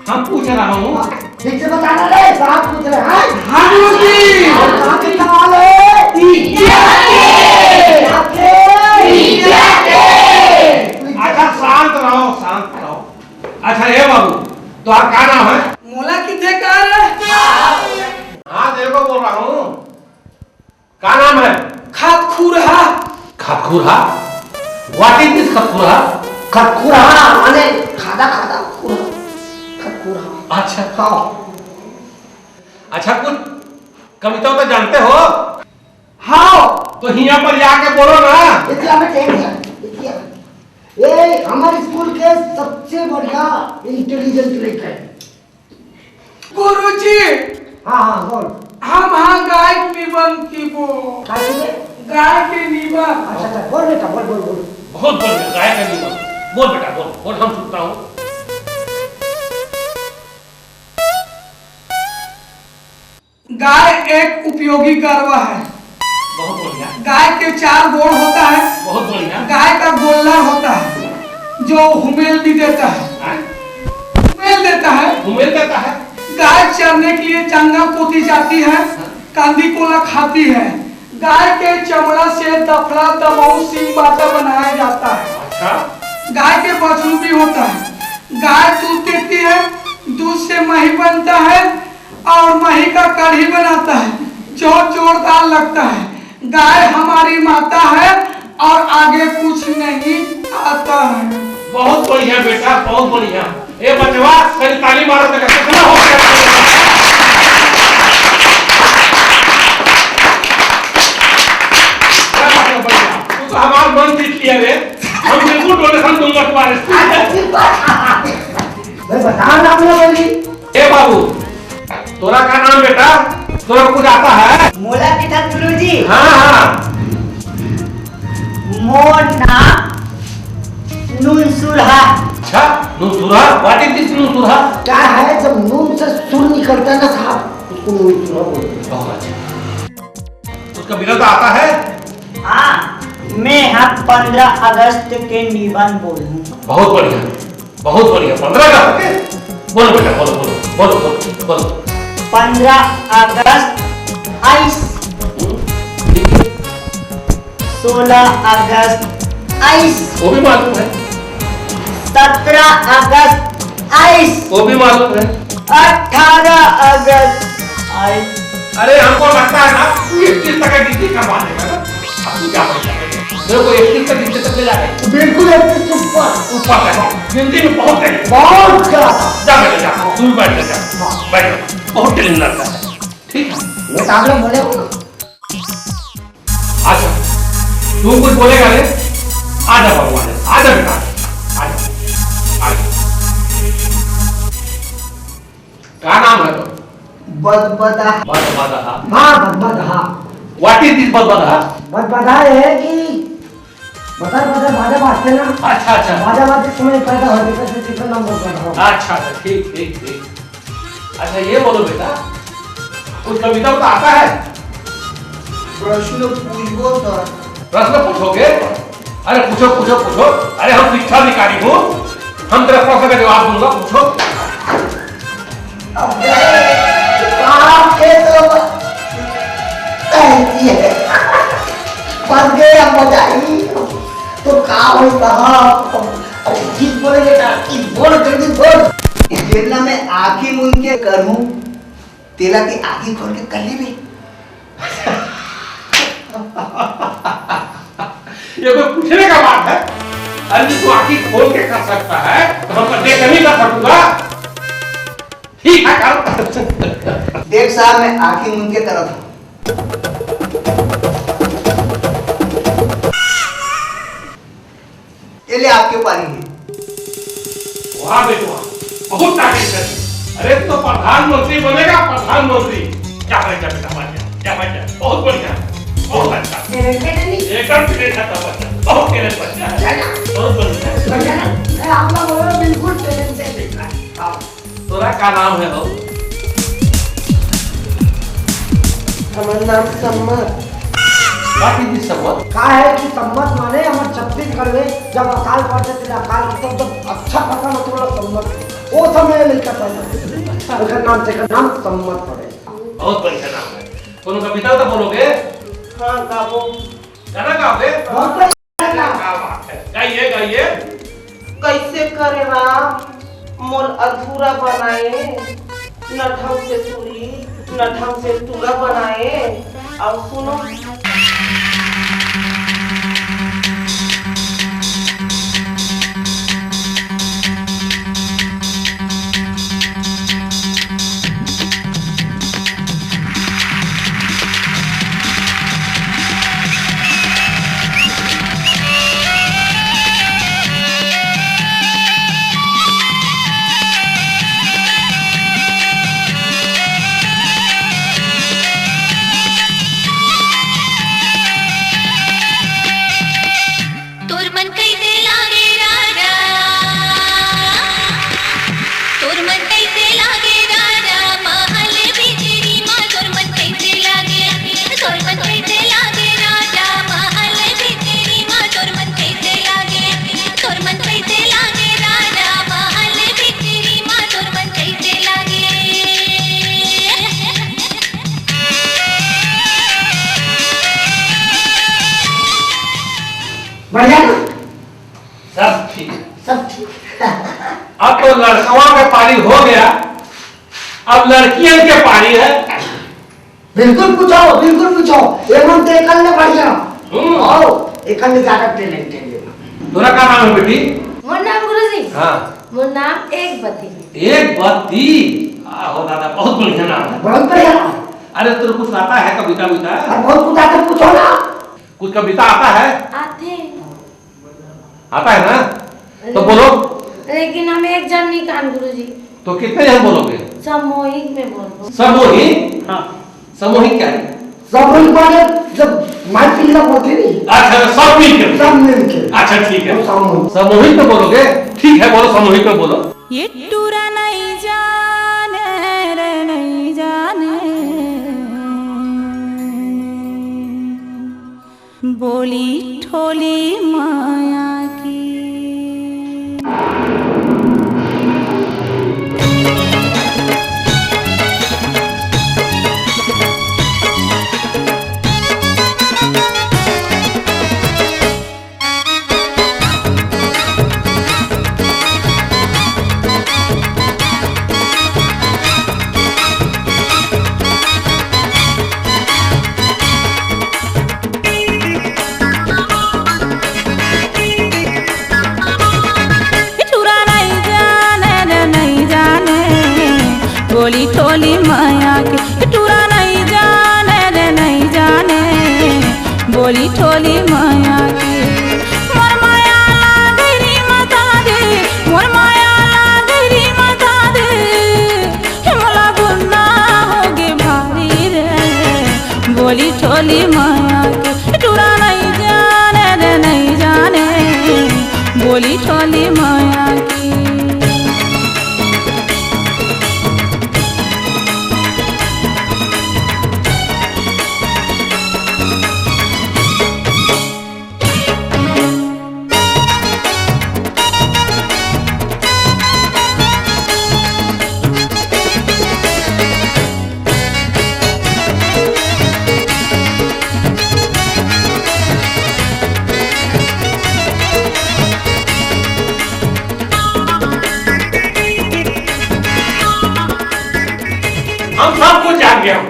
हम पूछ रहा हूँ। हाँ, ठीक से बताना रे, साहब पूछ रहे हैं। हाँ, गुरुजी। और कहाँ के सवाल है? अच्छा, शांत रहो, शांत रहो। अच्छा, ए बाबू, तोहार का नाम है? मोला किथे का रे? हाँ, तेरे को बोल रहा हूँ। का नाम है? खतखुरहा। खतखुरहा? What is this खतखुरहा? खतखुरहा माने खादा खादा खुरहा। खतखुरहा। अच्छा। हाँ। अच्छा, कुछ कविता तो जानते हो? हाँ। तो हिया पर आके बोलो ना। इतिया में टेम है, इतिया। ये हमारे स्कूल के सबसे बढ़िया इंटेलिजेंट लड़का है। गुरुजी, हाँ, हाँ, बोल। हम हाँ गाय के निबंध की बोल। का चीज है? गाय के निबंध। अच्छा, अच्छा, बोल बेटा, बोल, बोल, बोल। बहुत बढ़िया, गाय का निबंध। बोल बेटा, बोल, बोल, हम सुनता हूँ। गाय एक उपयोगी गरवा है। बहुत बढ़िया। गाय के चार गोड़ होता है। बहुत बढ़िया। गाय का गोल्लर होता है, जो हुमेल भी देता है। हाँ? हुमेल देता है। हुमेल देता है। गाय चरने के लिए जंगल कोती जाती है, हाँ। कांदी कोला खाती है। गाय के चमड़ा से दफड़ा, दमऊ, सींग बाटा बनाया जाता है। अच्छा। गाय के बछरू भी होता है। गाय दूध देती है, दूध से मही बनता है और मही का कढ़ी बनाता है, जो जोरदार लगता है। गाय हमारी माता है और आगे कुछ नहीं आता है। बहुत बढ़िया बेटा, बहुत बढ़िया। ए बचवा, कहीं ताली मारो तो कितना हो गया? क्या बात है, बढ़िया। तू तो हमारा मन जीत लिया रे। हम बिल्कुल डोनेशन दूंगा तुम्हारे स्कूल में। मैं बता ना अपना बोली। ए बाबू, तोरा का नाम बेटा? तोरा कुछ आता है? मोला किथा गुरुजी। हाँ, हाँ। मोर नाम नूनसुरहा। अच्छा, नूनसुरहा? What is this नूनसुरहा? क्या है, जब नून से सुर निकलता है ना साहब, उसको नूनसुरहा बोलते हैं। बहुत अच्छा। उसका विनोद आता है? हाँ, मैं हा पंद्रह अगस्त के निबंध बोलूँ। बहुत बढ़िया, बहुत बढ़िया। पंद्रह अगस्त के? बोलो बेटा, बोलो, बोलो, बोलो, बोलो, बोलो। पंद्रह अगस्त आइस। हम्म, ठीक है। सोलह अगस्त आइस। वो भी मालूम है। सत्रह अगस्त आइस। वो भी मालूम है। अठारह अगस्त आइस। अरे, हमको लगता है ना, तू इकतीस तक गिनती करवा देगा ना। अब तू क्या बोलता है? देखो, इकतीस तक गिनती तक ले जाएगा। बिल्कुल इकतीस के ऊपर। ऊपर है, हाँ। गिनती में बहुत है। बहुत ज्यादा। जा बेटा, जा। तू भी बैठ ले, जा। हाँ। बैठ ले। बहुत टैलेंट लड़का है। ठीक है। मैं कागज बोले हूँ। अच्छा, तू कुछ बोलेगा रे? आजा भगवान, आजा बेटा, आजा, आजा। का नाम है तो? बदबदहा। बदबदहा। हाँ, बदबदहा। What is this बदबदहा? बदबदहा ये है कि बदर बदर बाजा बाजते ना। अच्छा, अच्छा। बाजा बाजते समय पैदा हो जाता है, तो तीसरा नाम बदबदहा। अच्छा, अच्छा, ठीक, ठीक, ठीक। अच्छा, ये बोलो बेटा, कुछ कविता तो आता है? प्रश्न पूछबो सर। प्रश्न पूछोगे? अरे पूछो, पूछो, पूछो। अरे हम शिक्षा अधिकारी हूँ, हम तेरा प्रश्न का जवाब दूंगा, पूछो। अबे, बाप के तो कहती है। फंस गए हम बचाई। तो का हो साहब? अरे ठीक बोले बेटा, ठीक बोल, जल्दी बोल। जेला मैं आँखी मूंद के करूँ, तेला के आँखी खोल के कर लेबे। ये कोई पूछने का बात है? अरे, तू आँखी खोल के कर सकता है, तो हम देख के नहीं कर सकूंगा? ठीक है, कर। देख साहब, मैं आँखी मूंद के करत हूँ। ये ले आपके पानी है। वाह बेटवा, बहुत तारीफ है। अरे, तू तो प्रधानमंत्री बनेगा, प्रधानमंत्री। क्या बात है बेटा, वाह, क्या, क्या बात है, बहुत बढ़िया, बहुत अच्छा। Talented है नहीं? एकदम talented है बच्चा, बहुत talented बच्चा है। है ना? बहुत बढ़िया। बढ़िया ना? मैं आपका बोल रहा हूँ, बिल्कुल talented है। हाँ। तोरा का नाम है हो? हमर नाम सम्मत। का चीज सम्मत? का है कि सम्मत माने हमर छत्तीसगढ़ में जब अकाल पड़थे, तेला अकाल, तब जब अच्छा फसल होथे, ओला सम्मत। वो समय लइका पैदा होथे। ओकर नाम से, एकर नाम सम्मत पड़े। बहुत बढ़िया नाम है। कोनो कविता तो बोलोगे? हाँ, गाबो। गाना गावे? बहुत बढ़िया। क्या बात है, गाइए, गाइए। कैसे करे राम मोर अधूरा बनाए, न ढंग से टूरी, न ढंग से टूरा बनाए। अब सुनो। तोर मन कैसे लागे राजा, तोर मन कैसे लागे राजा, महल बिजली मा तोर मन कैसे लागे, तोर मन कैसे लागे राजा, महल बिजली मा तोर मन कैसे लागे, तोर मन कैसे लागे राजा, महल बिजली मा तोर मन कैसे लागे। बढ़िया ना? सब ठीक है। सब ठीक। अब तो लड़कवा के पारी हो गया, अब लड़कियन के पारी है। बिल्कुल पूछो, बिल्कुल पूछो, ये मन तो एकल ने बढ़िया। हम्म। आओ, एकल ने ज्यादा talented है। तोरा का नाम है बेटी? मोर नाम गुरुजी। हाँ। मोर नाम एक बत्ती। एक बत्ती? आहो दादा, बहुत बढ़िया नाम है। बहुत बढ़िया नाम है। अरे, तेरे कुछ आता है कविता विता? अरे, बहुत कुछ आता है, पूछो ना। कुछ कविता आता है? आते। आता है ना? तो बोलो। लेकिन हम एक जन नहीं कान गुरुजी। तो कितने जन बोलोगे? सामूहिक में बोलबो। सामूहिक? हाँ। सामूहिक क्या है? सामूहिक माने जब माइक के लिए बोलते नहीं। अच्छा, सब मिल के। सब मिल के। अच्छा, ठीक है। वो सामूहिक। सामूहिक में बोलोगे? ठीक है, बोलो, सामूहिक में बोलो। ये टूरा नहीं जाने रे, नहीं जाने। बोली ठोली माया की। टूरा नहीं जाने रे, नहीं जाने, बोली ठोली माया के। टूरा नहीं जाने रे, नहीं जाने, बोली ठोली माया के। मोर माया ला गरी मता दे, मोर माया ला गरी मता दे। हे मोला गुन्ना होगे भारी रे, बोली ठोली माया के। टूरा नहीं जाने रे, नहीं जाने, बोली ठोली माया की। हम सब कुछ जान गया हूँ।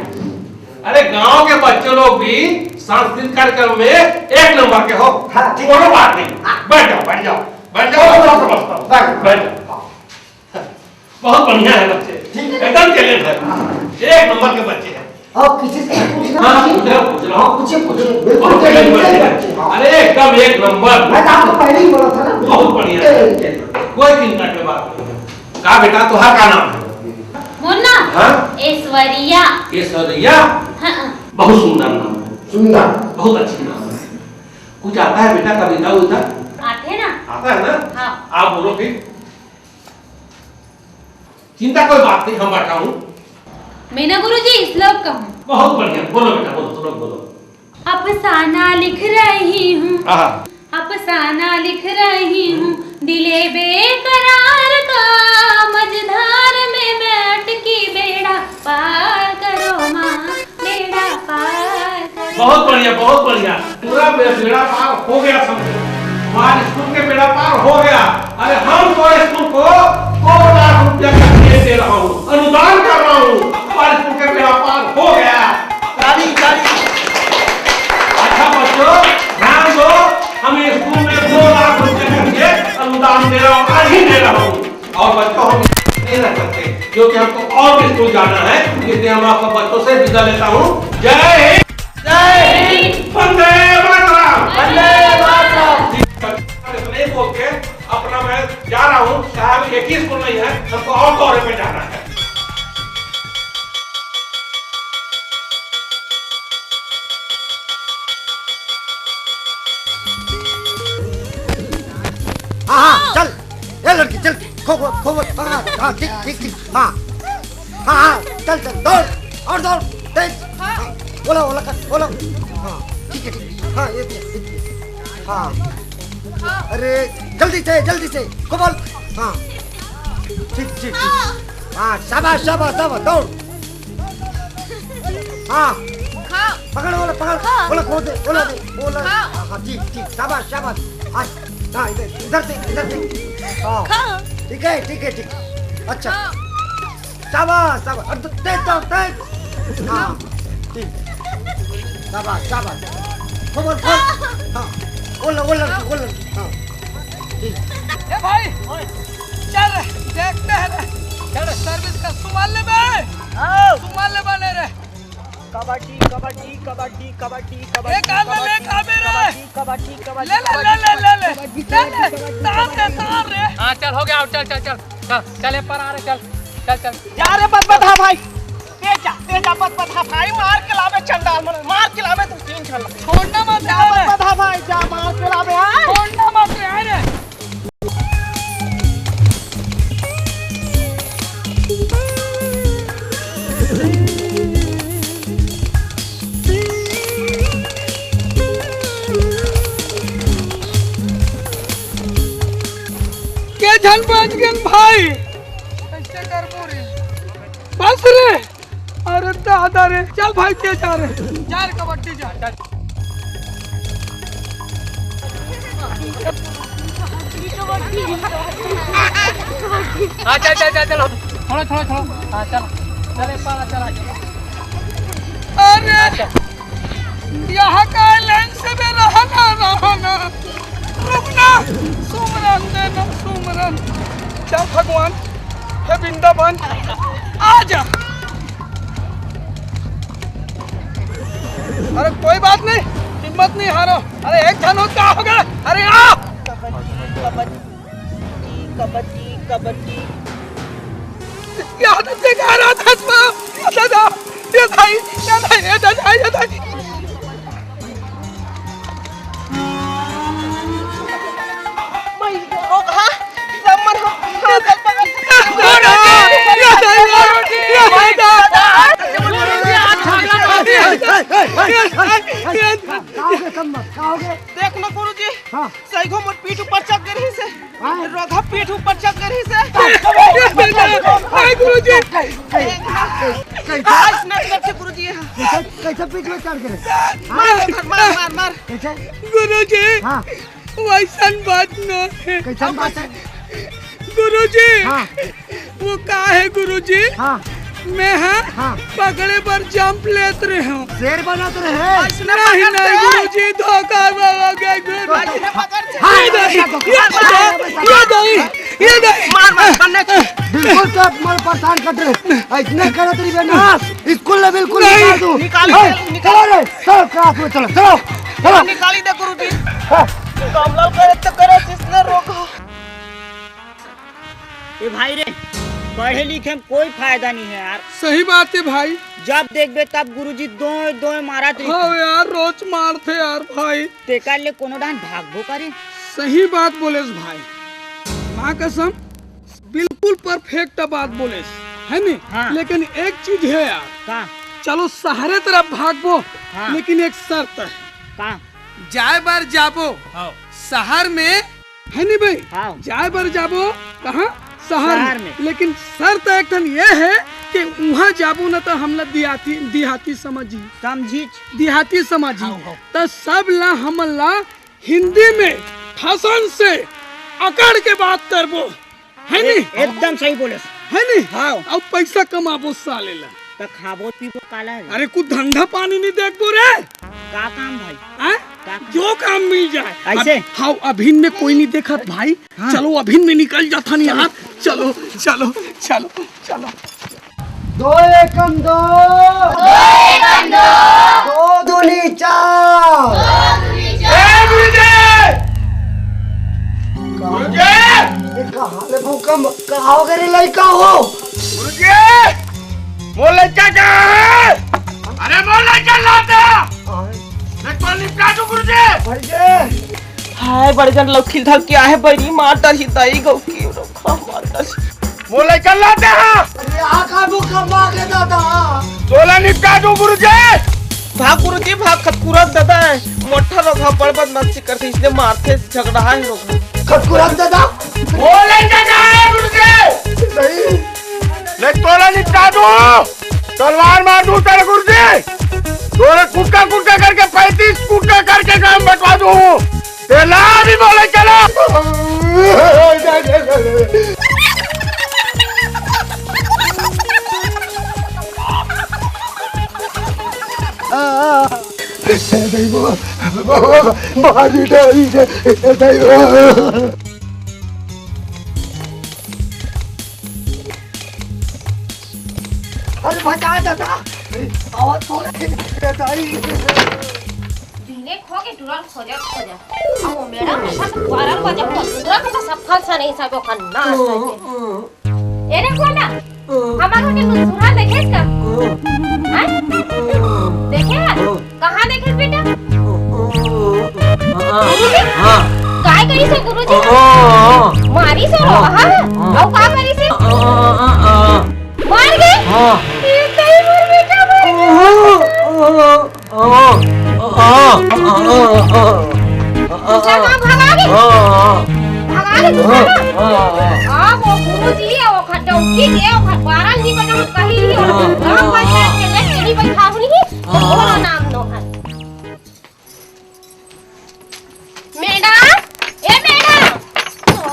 अरे, गांव के बच्चे लोग भी सांस्कृतिक कार्यक्रम में एक नंबर के हो। हाँ, ठीक। कोनो बात नहीं। हाँ। बैठ जाओ, बैठ जाओ, बैठ जाओ, सब समझता हूँ। बैठ। बैठ जाओ। बहुत बढ़िया है बच्चे, ठीक है। एकदम टैलेंट है। हाँ। एक नंबर के बच्चे हैं। और किसी से पूछना हाँ, नहीं? पूछ रहा हूँ, पूछ रहा हूँ। पूछिए, पूछिए। बिल्कुल बहुत टैलेंट बढ़िया बच्चे हैं। बच्चे, हाँ। अरे, एकदम एक नंबर। मैं तो आपको पहले ही बोला था ना। बहुत बढ़िया। टैलेंट। कोई चिंता की बात नहीं है। का बेटा, तुहार का नाम है? मोर नाम? हाँ? ऐश्वर्या। ऐश्वर्या? हाँ। बहुत सुंदर नाम है। सुंदर। बहुत अच्छी नाम है। कुछ आता है बेटा, कविता उविता? आते ना। आता है ना? हाँ। आप बोलो फिर। चिंता कोई बात नहीं, हम बैठा हूँ। मैं ना गुरुजी श्लोक कहूँ। बहुत बढ़िया, बोलो बेटा, बोलो, श्लोक बोलो। अफसाना लिख रही हूँ, आहा। अफसाना लिख रही हूँ, दिले बेकरार का, मझधार में मैं अटकी, बेड़ा पार करो माँ, बेड़ा पार करो। बहुत ये बहुत बढ़िया, पूरा बे-, बेड़ा पार हो गया समझो। हमारे स्कूल के बेड़ा पार हो गया। अरे हम तो स्कूल को दो लाख रुपया का grant दे रहा हूँ, अनुदान कर रहा हूँ, हमारे स्कूल के बेड़ा पार हो गया। ताली, ताली। अच्छा बच्चों, ध्यान दो, हम स्कूल में दो लाख रुपया का grant अनुदान दे रहा हूँ, आज ही दे रहा हूँ। और बच्चों, हम नहीं रह सकते क्योंकि हमको और भी स्कूल जाना है, इसलिए हम आप सब बच्चों से विदा लेता हूँ। जय हिंद। जय हिंद। वंदे मातरम। वंदे मातरम। इतना ही बोल के अपना मैं जा रहा हूँ, साहब एक ही स्कूल नहीं है, हमको और दौरे पे जाना है। हाँ, हाँ, चल। ए लड़की, चल। खो, खो, खो, हाँ, हाँ, ठीक, ठीक, ठीक। हाँ। हाँ, हाँ, चल, चल, दौड़। और दौड़, तेज। हाँ। हाँ, ओला, ओला कर, ओला। हाँ, ठीक है, ठीक है। हाँ, ये भी, ये भी। हाँ। हाँ। अरे, जल्दी से, जल्दी से। खो बोल। हाँ। ठीक, ठीक, ठीक। हाँ। हाँ, शाबाश, शाबाश, शाबाश, दौड़। हाँ। हाँ। पकड़, ओला, पकड़। हाँ। ओला, खो दे, ओला दे, ओला। हाँ। हाँ, हाँ, ठीक, ठीक, शाबाश, शाबाश। हाँ, हाँ, इधर, इधर से, इधर से। हाँ। हाँ। ठीक है, ठीक है, ठीक। अच्छा। हाँ। शाबाश, शाबाश। अरे, तो तेज दौड़, तेज। हाँ, ठीक। शाबाश, शाबाश। खो बोल, खो। हाँ। ओला, ओला, ओला। हाँ। ठीक। ए भाई, चल रे, देखते हैं रे। चल रे। सर्विस का सुमाल ले बे। आओ। सुमाल ले बने रे। कबड्डी, कबड्डी, कबड्डी, कबड्डी, कबड्डी, एक आदमी कबड्डी, एक आदमी रे। कबड्डी, कबड्डी, कबड्डी, ले, ले, कबड्डी, ले, ले, ले, ले। कबड्डी, ले, ले। कबड्डी, तार रे, कबड्डी। तार रे। हाँ, चल, हो गया, चल, चल, चल, चल, चल, ए पर आ रे, चल, चल, चल। जा रे, बदबदहा भाई। तेजा, तेजा, बदबदहा भाई, मार के लावे चंडाल मन, मार के लावे तू तीन झन। छोड़ना मत जा यार। बदबदहा भाई, जा मार के लावे, हाँ? छोड़ना मत यार। के झन बच गेन भाई? कैसे करबो रे? बस रे। अरे दादा रे, चल भाई, के जा रे? जा रे, कबड्डी जा। हाँ, चल, चल, चल, चल। थोड़ा, थोड़ा, थोड़ा। हाँ, चल। चल, एक बार, चल, आ, चल। अरे, हाँ, चल। यहाँ का लाइन से भी रहा ना, रहा ना। रुक ना। सुमरन देना, सुमरन। चल भगवान, हे वृंदावन, आ जा। अरे कोई बात नहीं, हिम्मत नहीं हारो। अरे एक झन हो, का हो गया? अरे आ। कबड्डी, कबड्डी, कबड्डी, कबड्डी। याद से कह रहा था, ये दादा, ये दाई, ये दाई, ये दादा, ये दाई। ओ, हाँ, सब मन हो, हाँ, सब मन। का होगे, कम मत, का होगे? देख लो गुरुजी, हाँ। सही घो मोर पीठ ऊपर चढ़ गए रही से। हाँ। रोधा पीठ ऊपर चढ़ गए रही से। ए गुरुजी। कैसे? आज न करते गुरुजी। कैसे, कैसे पीठ में चढ़ गए? मार, मार, मार, मार, मार। कैसे? गुरुजी। हाँ। वैसन बात न हे। कैसन बात है? गुरुजी, हाँ। वो का हे गुरुजी? हाँ। मैं हा हाँ। पकड़े बर जंप लेत रहे हूँ। शेर बनत रहे। नहीं, नहीं गुरुजी, धोखा हो गया गुरु। हाँ, ये दे, ये दे, ये दे। मार, मार, मार, मार। बिल्कुल तो मन परेशान कर रहे। ऐसने करत रही बे ना। स्कूल ले बिल्कुल नहीं। निकाल दूँ। निकाल, हे, निकाल। चलो रे, चलो क्लास में चलो, चलो, चलो। निकाली दे गुरुजी। हाँ। कमलाल करे तो करे, इसने रोको। ए भाई रे, पढ़े लिखे में कोई फायदा नहीं है यार। सही बात है भाई। जब देखबे तब गुरुजी दोय दोय मारत रहिथे। हाँ यार, रोज मारथे यार भाई। तेकर ले कोनो डाहन भागबो करे। सही बात बोलेस भाई, माँ कसम। बिल्कुल परफेक्ट बात बोलेस, है नी? हाँ। लेकिन एक चीज है यार। का? चलो सहरे तरफ भागबो, हाँ। लेकिन एक शर्त है। का? जाए बर जाबो हाँ। सहर में, है नी भाई? हाँ। जाए बर जाबो कहाँ? सहर में। सहर में। लेकिन शर्त एक ठन ये है के उहाँ जाबो न, त हमला देहाती, देहाती समझी। समझी। देहाती समझी। हाँ, हाँ। त सब ला, हमन ला हिंदी में ठसन से अकड़ के बात करबो, है ए-, नी? एकदम सही बोले। है नी? हाँ। अब पैसा कमाबो साले ला। त खाबो पीबो काला है? अरे, कुछ धंधा पानी नहीं देखबो रे। का काम भाई? हैं? का काम? जो काम मिल जाए। ऐसे? अब, हाँ, अभिन में कोई नहीं देखत भाई। हाँ। चलो, अभिन में निकल जाथन यार। चलो, चलो, चलो, चलो। दो एकम दो। दो एकम दो। दो दूनी चार। दो दूनी चार। ए, गुरुजी! गुरुजी! ये कहाँ ले भूकंप? कहाँ हो गए रे लइका हो? गुरुजी! मोर लइका कहाँ है? अरे, मोर लइका लाते! मैं तो निपटा दूं, गुरुजी! भाई जी! हाय, बड़े जन लौकी धर के आहे, बड़ी मार डरही, दाई गौ की रखा, मार डरही। मोर लइका लाते हा। अरे, आ का मुखा मार के दादा। तोला निपटा दूं गुरुजी। भाग गुरुजी, भाग, खतकुरत दादा है। मोटा रोग हा, बड़ बदमाशी करथे, इसलिए मारथे, झगड़ा है रोग। खतकुरत दादा। मोर लइका कहाँ है गुरुजी? नहीं। ले तोला निपटा दूं। तलवार मार दूं तेरे गुरुजी। तोरे कुट्टा कुट्टा करके, पैंतीस कुट्टा करके गांव बंटवा दूं। ए, ला भी बोले चलो। मारी डाली रे, अरे बचा दादा, आवाज तो नहीं दाई। दिने खो के टुरल खोजत खोजत। अब वो मैडम ऐसा तो बारह बजे को पूरा का सब फल सा नहीं सब ओखन नाश करके। ए रे कोना, हमार होके नुसुरा देखे का? हैं? देखे? कहाँ देखे बेटा? हाँ। काय करी से गुरुजी? मारी से रो, हाँ? हाँ। और का करी से? मार गए? हाँ। ये कहीं मोर बेटा मर गया। दूसरा गाँव भगा गे? भगा गे दूसरा गाँव? हाँ, वो गुरुजी, वो खटौकी के, वो खटवारा नहीं बना, कहीं नहीं हो। गाँव पंचायत के लेके नहीं बैठा हुई, तो बोलो नाम नो है। मैडम, ए मैडम। ओ,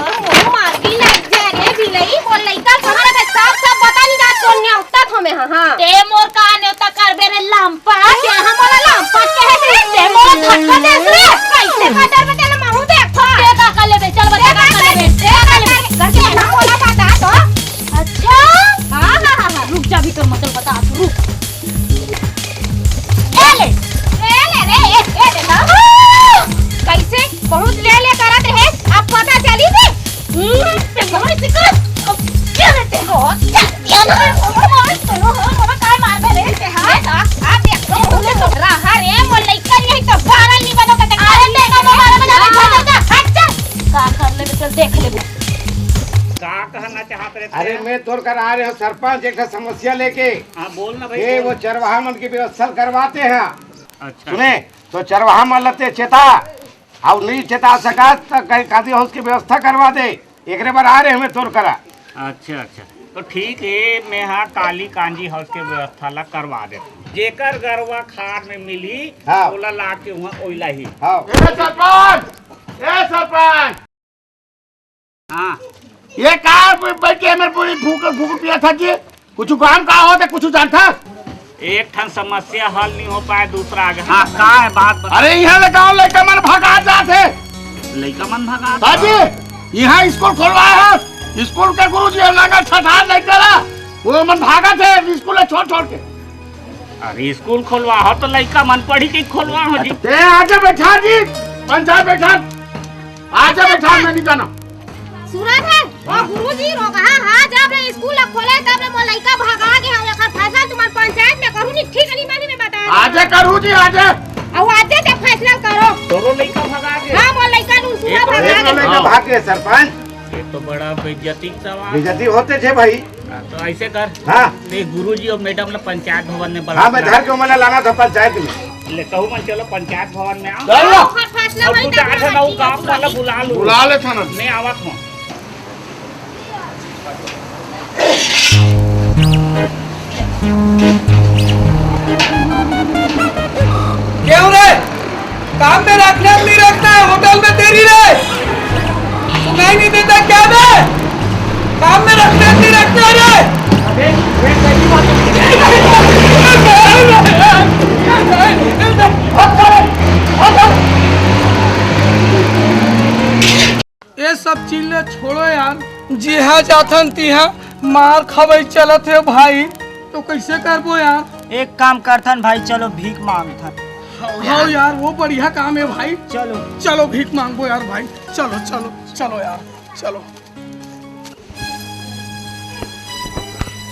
मार भी लग जा रे बिलई, मोर लइका कहाँ रे? सब, सब बता नहीं जात, तोर नेवता थो में, हाँ, हाँ। ते मोर का नेवता करबे रे लंपट? ते हमला लंपट कहे रे? ते मोर धक्का दे रे। कैसे का डर में तेला महू देख थो। ते का कर लेबे? चल बता, का कर लेबे? ते का कर लेबे? करके ना बोला बता तो। अच्छा। हाँ, हाँ, हाँ, हाँ। रुक जा, अभी तो मतलब बता, रुक। ए ले, ए ले रे, ए, ए देखा। कैसे बहुत ले ले करत रहे, अब पता चली से? हम्म, ते बहुत सिकत। अब क्या रहते हो? क्या, क्या ना? ओ, ओ, ओ, ओ, ओ, काय मार दे रे, ते हाथ, आ, आ देख, तो बोले तो रहा रे, वो लइका नहीं तो बारह नहीं बनो के, अरे, देखा, वो बारह बजा के, जा, जा, जा, हट, चल। का कर ले, चल देख ले। का कहना चाहत रहे अरे, थे? मैं तोर कर आ रहे हो सरपंच, एक ठो समस्या लेके। हाँ, बोल ना भाई, ये बोल। वो चरवाहा मन की व्यवस्था करवाते हैं। अच्छा। सुने, तो चरवाहा मन लते चेता, अउ नहीं चेता सकत, तो कहीं कादी हाउस की व्यवस्था करवा दे। एकरे बर आ रहे हमें तोर करा। अच्छा, अच्छा। तो ठीक है, मैं हाँ काली कांजी हाउस के व्यवस्था ला करवा देता हूँ। जेकर गरवा खार में मिली, हाँ। ओला ला के वहाँ ओइला ही। हाँ। ए सरपंच, ए सरपंच। हाँ। ये का ब-, बैठ के हमर पूरी फूकल फूकल पिया था जी? कुछ काम का होत हे, कुछ जानता? एक ठन समस्या हल नहीं हो पाए, दूसरा आगे। हाँ, का है बात बता। अरे, यहाँ ले गाँव लइका मन भगा जात हे। लइका मन भगा? हाँ जी, यहाँ स्कूल खोलवाए हे, स्कूल के गुरुजी हे, लंगड़ छठार लइका ला, वो मन भागत हे स्कूल छोड़ छोड़ के। अरे, स्कूल खोलवा हो तो लइका मन पढ़ी के खोलवा हो जी। ते आजा बैठा जी, पंचायत बैठा। आजा बैठा, मैं नहीं जाना। सूरत हे, वो गुरुजी रोगहा हा, जब ले स्कूल ला खोले, तब ले मोर लइका भगा गे हे, एकर फैसला तुम्हार पंचायत में करू नहीं, ठीक नहीं बनी, मैं बता रही हूँ। आजे करू जी, आजे। अउ आजे ते फैसला करो। तोरो लइका भगा गे? हाँ, मोर लइका नु सूरत भगा गे। लइका भाग गे सरपंच। ये तो बड़ा बेइज्जती का सवाल। बेइज्जती होते थे भाई। हाँ, तो ऐसे कर। हाँ। ते गुरुजी और मैडम ला पंचायत भवन में बुला। हाँ, मैं धर के ओमन ला लाना था पंचायत में। ले, कहू मन चलो पंचायत भवन में आओ। चलो। ओखर फैसला और वही तू तक जाके है, ना, वो ठीक है, गाँव वाला बुला लो। बुला ले था ना। मैं आवत हूँ। क्यों रे? काम में रखना नहीं रखना है होटल में तेरी रे? सुनाई नहीं देता क्या बे? काम में रखना नहीं रखना है रे? ये सब चीज ले छोड़ो यार, जिहा जाथन तिहा मार खवई चलत हे भाई, तो कैसे करबो यार? एक काम करथन भाई, चलो भीख मांगथन। हाँ यार, वो बढ़िया काम है भाई। चलो। चलो भीख मांगबो यार भाई, चलो चलो चलो यार, चलो।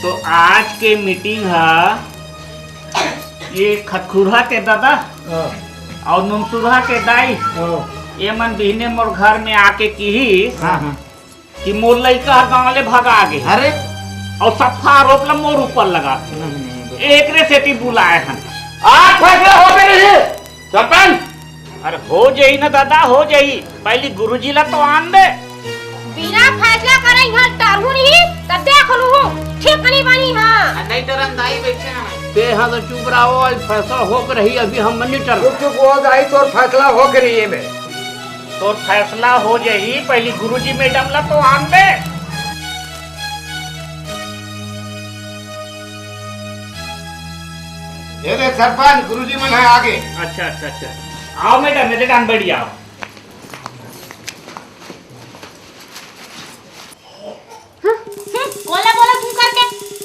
तो आज के मीटिंग हा ये खतखुरहा के दादा हाँ। और नुनसुरहा के दाई, हाँ। ये मन बिहने मोर घर में आके किहिस हाँ, हाँ। कि मोर लइका ह गांव ले भगा गे। अरे। और सफा आरोप ला मोर ऊपर लगा। नहीं, नहीं, नहीं। एकरे सेती बुलाए हन। आज फैसला हो गए रही सरपंच। अरे हो जाही ना दादा, हो जाही। पहली गुरुजी ला तो आन दे। बिना फैसला करे यहाँ टरहू नहीं, तब देख लूँ, ठीक नहीं बनी हाँ। आ, नहीं डरन दाई, बैठे ना। ते हाँ तो चुप रहो, आज फैसला हो के रही, अभी हम नहीं डर। चुप चुप हो दाई, तोर फैसला हो के रही है बे। तोर फैसला हो जाही, पहली गुरुजी मैडम ला तो आन दे। ये देख सरपंच, गुरुजी मन है आगे। अच्छा अच्छा अच्छा, आओ मैडम, मेरे डान बैठ जाओ। हम्म, हम्म, बोला बोला तू करके।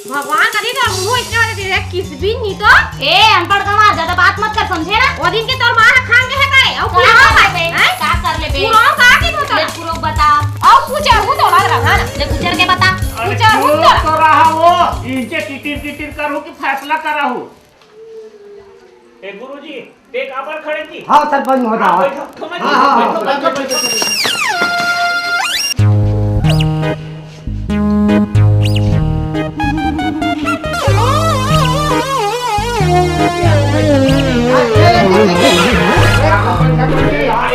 भगवान करी तो मुंह इतने वाले तेरे किस भी नहीं तो। ए अनपढ़ गंवार, ज्यादा बात मत कर, समझे ना? वो दिन के तोर माँ हा खान के है करे, और कहाँ पूरा कर ले बे? हैं? का कर ले बे? पूरा का की बोतल? ले पूरा बता। और पूछे हूँ तो लग रहा ना। ले गुजर के बता। अरे गुजर हूँ चुप तो। तो रहा वो, इनके टिटिर टिटिर करूँ कि फैसला कराहूँ? ए गुरुजी, ते काबर खड़े जी? हाँ सरपंच महोदय, हाँ, हाँ। बैठो, थोड़ा हाँ, जी, हाँ, बैठो, हाँ। बैठो, बैठो।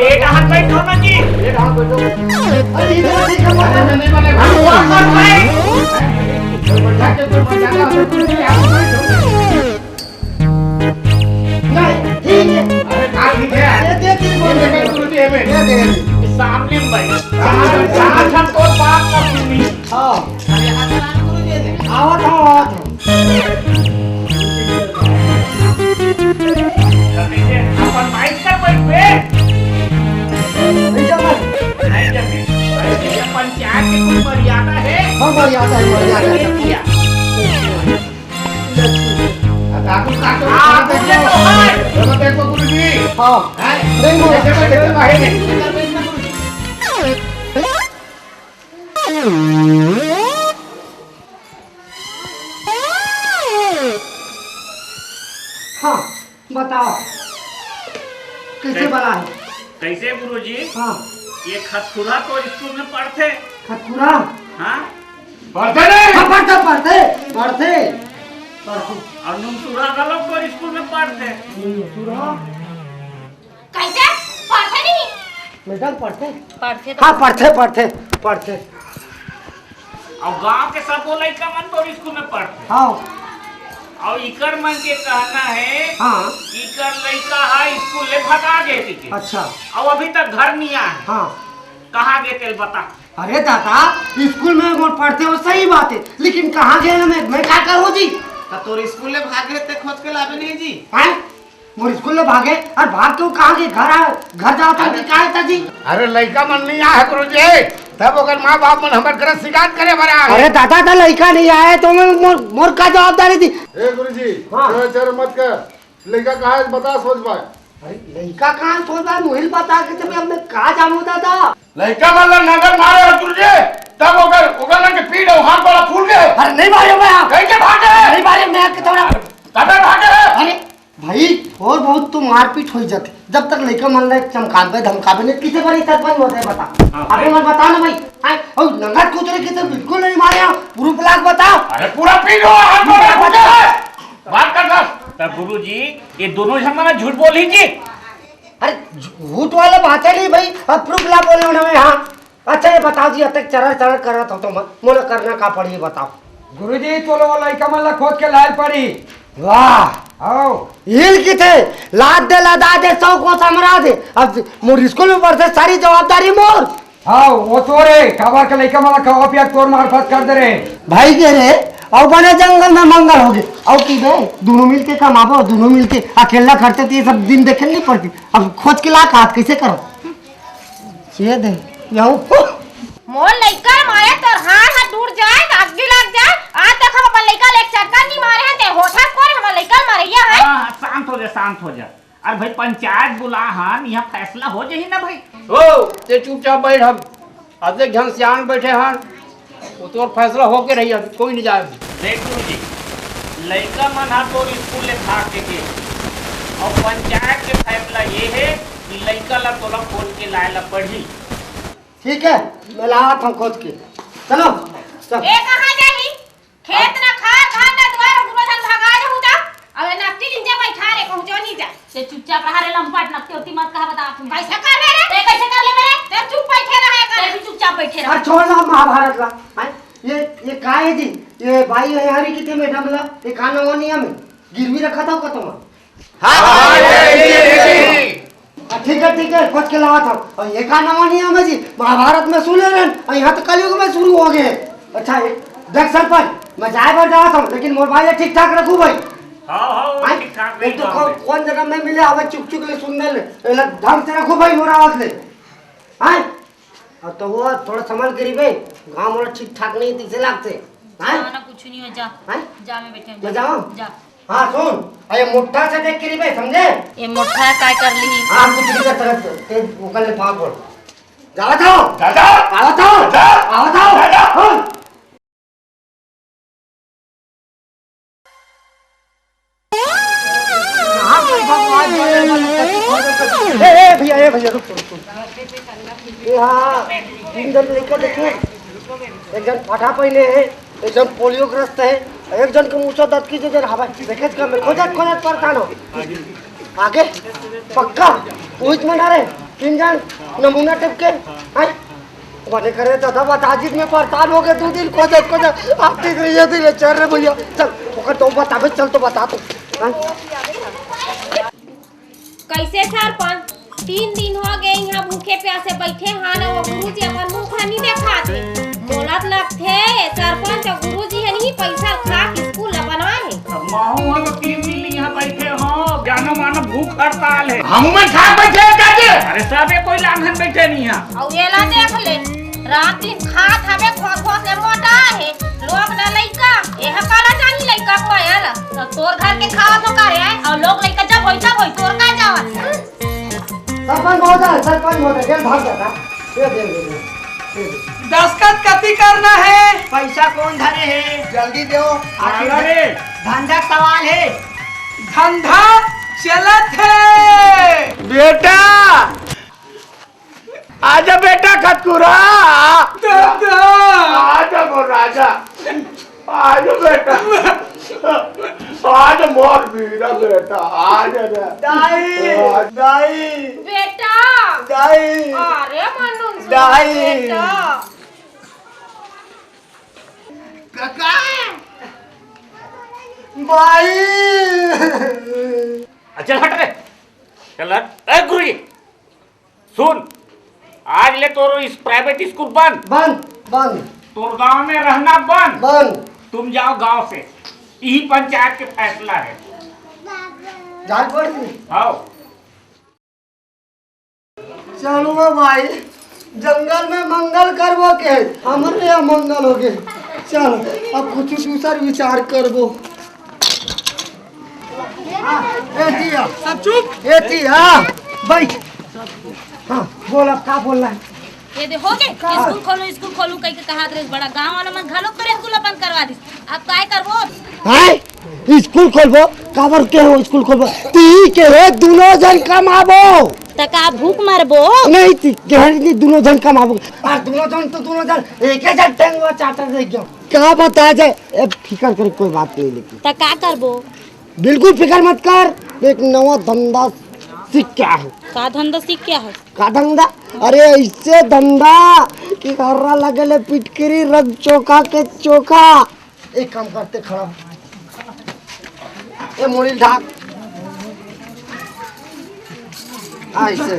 एक हाथ बैठो ना जी। एक हाथ बैठो। अरे, इधर देखो, नहीं, नहीं, नहीं, नहीं। अरे, वो कौन है? नहीं, ठीक है। अरे, का ठीक है? ये दे, दे, दे, दे, दे, दे, दे। सामने में भाई। सामने, सामने हम तो बात कर सुनी। हाँ। अरे, हाथ में गुरु जी दे। आवत हो, आवत हो। जल्दी से अपन माइक कर बैठ बे। नहीं जमत। नहीं जमत। अरे, ये पंचायत की कोई मर्यादा है? हाँ, मर्यादा है, मर्यादा है। किया। काकू, काकू, हाँ, काकू, मुझे तो है। देखो, देखो, गुरुजी। हाँ। हैं? नहीं, नहीं। देखो, देखो, बाहर नहीं। हाँ, बताओ। कैसे कै-, बना है? कैसे गुरुजी? हाँ। ये खतखुरा तो स्कूल में पढ़थे। खतखुरा? हाँ। पढ़थे नहीं? हाँ, पढ़थे, पढ़थे, पढ़थे, पढ़थे। और नुनसुरा का लोग तो स्कूल में पढ़थे। नुनसुरा? कैसे? पढ़थे नहीं? मैडम, पढ़थे? पढ़थे तो हाँ, पढ़थे, पढ़थे, पढ़थे। और गांव के सबो लइका मन तो स्कूल में पढ़थे। हाँ। और इकर मन के कहना है हाँ। कि इकर लइका हा स्कूल ले भगा गे कहिके। अच्छा। और अभी तक घर नहीं आए। हाँ। कहाँ गे तेल बता। अरे दादा, स्कूल में वो पढ़थे वो सही बात है, लेकिन कहाँ गे मैं, मैं का करूँ जी? त तोर स्कूल ले भागे ते खोज के लाबे नहीं जी। हैं? मोर स्कूल ले भागे? अरे भाग के वो कहाँ गे? घर आ, घर जावत हन कि का है जी? अरे लइका मन नहीं आए गुरुजी, तब ओकर माँ बाप मन हमर घर शिकायत करे बर आए। अरे दादा, त लइका नहीं आए तो मैं मोर, मोर का जवाबदारी थी? ए गुरुजी, हाँ। चर चर मत कर, लइका कहाँ है बता सोच पाए। अरे लइका कहाँ है सोच पाए, मुहिल बता के जब मैं का जानू दादा। लइका मन ला नंगर मारे हो गुरुजी, तब ओकर, ओकर मन के पीठ अउ हाथ वाला फूल गए। अरे नहीं मारे मैं। कहीं के भागे? नहीं मारे मैं के तोरा। कबे भागे? अरे भाई, और बहुत तो मारपीट हो जाते। जब तक लइका मन ला चमकाबे, धमकाबे नहीं, किसे बारी सरपंच होते बता। हाँ, अबे भाई। मन बता ना भाई। आए, और नंगा कुतरे की तो बिल्कुल नहीं मारे हो। प्रूफ लाग बता। अरे पूरा पीठ हो, हाथ वाला फूल गए। बात कर दस। तब गुरुजी, ये दोनों झन मन झूठ बोली जी। अरे झूठ वाला बात है नहीं भाई, अब प्रूफ ला बोले ना मैं। हाँ। अच्छा ये बताओ जी, अतक चरर चरर करत हो तो मत, मोला करना का पड़ी ये बताओ। गुरुजी, तोला वो लइका मन ला खोज के लायल पड़ी। वाह। हव। हिल किथे, लाद दे, लदा दे, सौ कोस हमरा दे। अब मोर स्कूल में पढ़थे, सारी जवाबदारी मोर। हव, वो तोरे, काबर के लइका मन ला खवा पिया के तोर मार्फत कर दे रे। भाई के रे, अउ बने जंगल में मंगल होगे। अउ की बे, दुनों मिलके कमाबो, दुनों मिलके। अकेला करते तो ये सब दिन देखे नहीं पड़ती। अब खोज के ला का, कैसे करो? ये दे, यहू। मोर लइका मारे तोर हाथ हाथ टूट जाए, त अग्गी लग जाए। आज तक हम अपन लइका ले एक चक्कर नहीं मारे हैं, ते होठा कोन हमर लइका मारे ये है? हाँ, हाँ, शांत हो जा, शांत हो जा। अरे भाई, पंचायत बुला हन, यहाँ फैसला हो जाही ना भाई। ओ, ते चुपचाप बैठ, हम अतेक झन सियान बैठे हन, वो तोर फैसला होके रही, अभी कोई नहीं जाए। देख गुरुजी, लइका मन हा तोर स्कूल ले भाग के गे, अउ पंचायत के फैसला ये हे कि लइका ला तोला खोज के लाए ला पड़ही। ठीक है, मैं लावत हूँ खोज के। चलो, चल। ए, कहाँ जाही? खेत ना खार, घर ना दुआर, दूनों झन भगा जाहू त। अब ए नकटी जिंजा बैठा रे, कहूँ जो नहीं जा। ते चुपचाप रहा रे लंपट, नकटी उकटी मत कहा, बता तुम। कैसे कर ले रे? ते कैसे कर ले मेरे? ते चुप बैठे रहे कर। ते भी चुपचाप बैठे रहा। अरे छोड़ ना महाभारत ला। हैं? ये, ये का है जी? ये बाई है हरी किथे मैडम ला? ये का नवा नियम है? गिरवी रखा था का तुम? हाँ, हाँ, ये, ये, ये, ये। हाँ, ठीक है, ठीक है, खोज के लावत हूँ। अउ ये का नवा नियम है जी? महाभारत में सुने रहन, अउ यहाँ तो कलयुग में शुरू हो गए। अच्छा, एक, देख सरपंच, मैं जाए बर जावत हूँ, लेकिन मोर बाई ला ठीक ठाक रखू भाई। हाँ, हाँ, वो हैं? ठीक ठाक एक तो रही कौन, बात है। कौन जगह में मिले, हवे चुक चुक ले सुंदर ले, एला ढंग से रखू भाई, मोर आवत ले। हैं? अउ तो वो थोड़ा संभल के रहिबे, गाँव मोला ठीक ठाक नहीं तइसे लागथे। हैं? ना, ना, कुछ नहीं हो, जा। हैं? जा, मैं बैठे हूँ, मैं जा। जाऊँ? जा। हाँ, सुन, अरे मुट्ठा से देख के रहिबे, समझे? ये मुट्ठा काय कर ली? हाँ, कुछ नहीं कर सकत, ते ओकर ले पाँव पड़। जावत हूँ। दादा! आवत हूँ। दादा! आवत हूँ। दादा! हाँ। ए, ए, भैया, ए, भैया, रुक, रुक, रुक। ए, हाँ, तीन जन लइका देखे, एक जन फटा पहने है, एक जन पोलियो ग्रस्त है, एक जन के मुँह से दतकी जे जन हवा। देखे का मैं खोजत, खोजत परेशान हो। आगे, पक्का, उहिच में डारे, तीन जन नमूना टिप के, हैं? बने करे दादा, बता जीत में परेशान हो गए, दो दिन खोजत, खोजत, आप देख रही है, दिल चल रहे भैया, चल, ओकर तो बताबे, चल तो बता तू, हैं? कैसे सरपंच? तीन दिन हो गए यहाँ भूखे प्यासे बैठे हन, वो गुरुजी अपन मुंह घनी देखात हे। मोला त लगथे सरपंच अउ गुरुजी हे नहीं पैसा खा के स्कूल ला बनाए हे। अब महू हो तो तीन दिन यहाँ बैठे हो, जानो मानो भूख हड़ताल है। हम में खा बैठे हैं चाची। अरे सबे कोई लांघन बैठे नहीं है। अउ ये ला देख ले, रात दिन खात हवे, खोस खोस ले मोटा हे। लोग ना लइका, एह काला जानी लइका के माया ला। त तोर घर के खावत हो का रे? अउ लोग लइका जब होई तब होई, तोर का जावत? सरपंच महोदय, सरपंच महोदय, ये भाग जाता। ये दे, दे, दे, दे दे। दस्तखत कति करना है? पैसा कौन धरे है? जल्दी दो। आखिर अरे। धंधा सवाल है। धंधा चलत है। बेटा, आजा बेटा खतकुरा। दादा। आजा मोर राजा, आजा बेटा, आजा मोर वीरा बेटा, आजा रे। दाई, आज दाई, बेटा। दाई। अरे मनुष्य दाई। बेटा। काका। भाई। चल हट रे, चल हट। ए गुरुजी, सुन, आज ले तोर इस प्राइवेट स्कूल बंद। बंद, बंद। तोर गांव में रहना बंद। बंद। तुम जाओ गांव से, यही पंचायत के फैसला है। जान पड़ गई। हाँ। चलो भाई, जंगल में मंगल करबो के, हमरे यहाँ मंगल हो गए। चल, अब कुछ दूसर विचार करबो। हाँ, ए जिया। सब चुप। ए जिया, बैठ। हाँ, बोल, अब का बोलना है? ये दे, हो गए? का? स्कूल खोलू, स्कूल खोलू कह के कहा रहे, बड़ा गांव वाला मन घलो तोरे स्कूल अपन करवा दिस। अब काय करबो? हैं? स्कूल खोलबो? काबर के हो स्कूल खोलबो? ती के हो, दुनो झन कमाबो। त का भूख मरबो? नहीं, ती के हो, दुनो झन कमाबो। आ दुनो झन तो दुनो झन एक ही झन टेंगवा चाटर रह गयो। का बता जाए? ए, फिकर करे कोई बात नहीं, लेकिन त का करबो? बिल्कुल फिकर मत कर, एक नवा धंधा सीख के आया हूँ। का धंधा सीख के आया है? का धंधा? अरे ऐसे धंधा कि हर्रा लगे ले पिटकिरी रंग चोखा के चोखा। एक काम करते, खड़ा। ए, मुड़ी ढाक। ऐसे।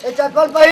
ए, चप्पल पहिर।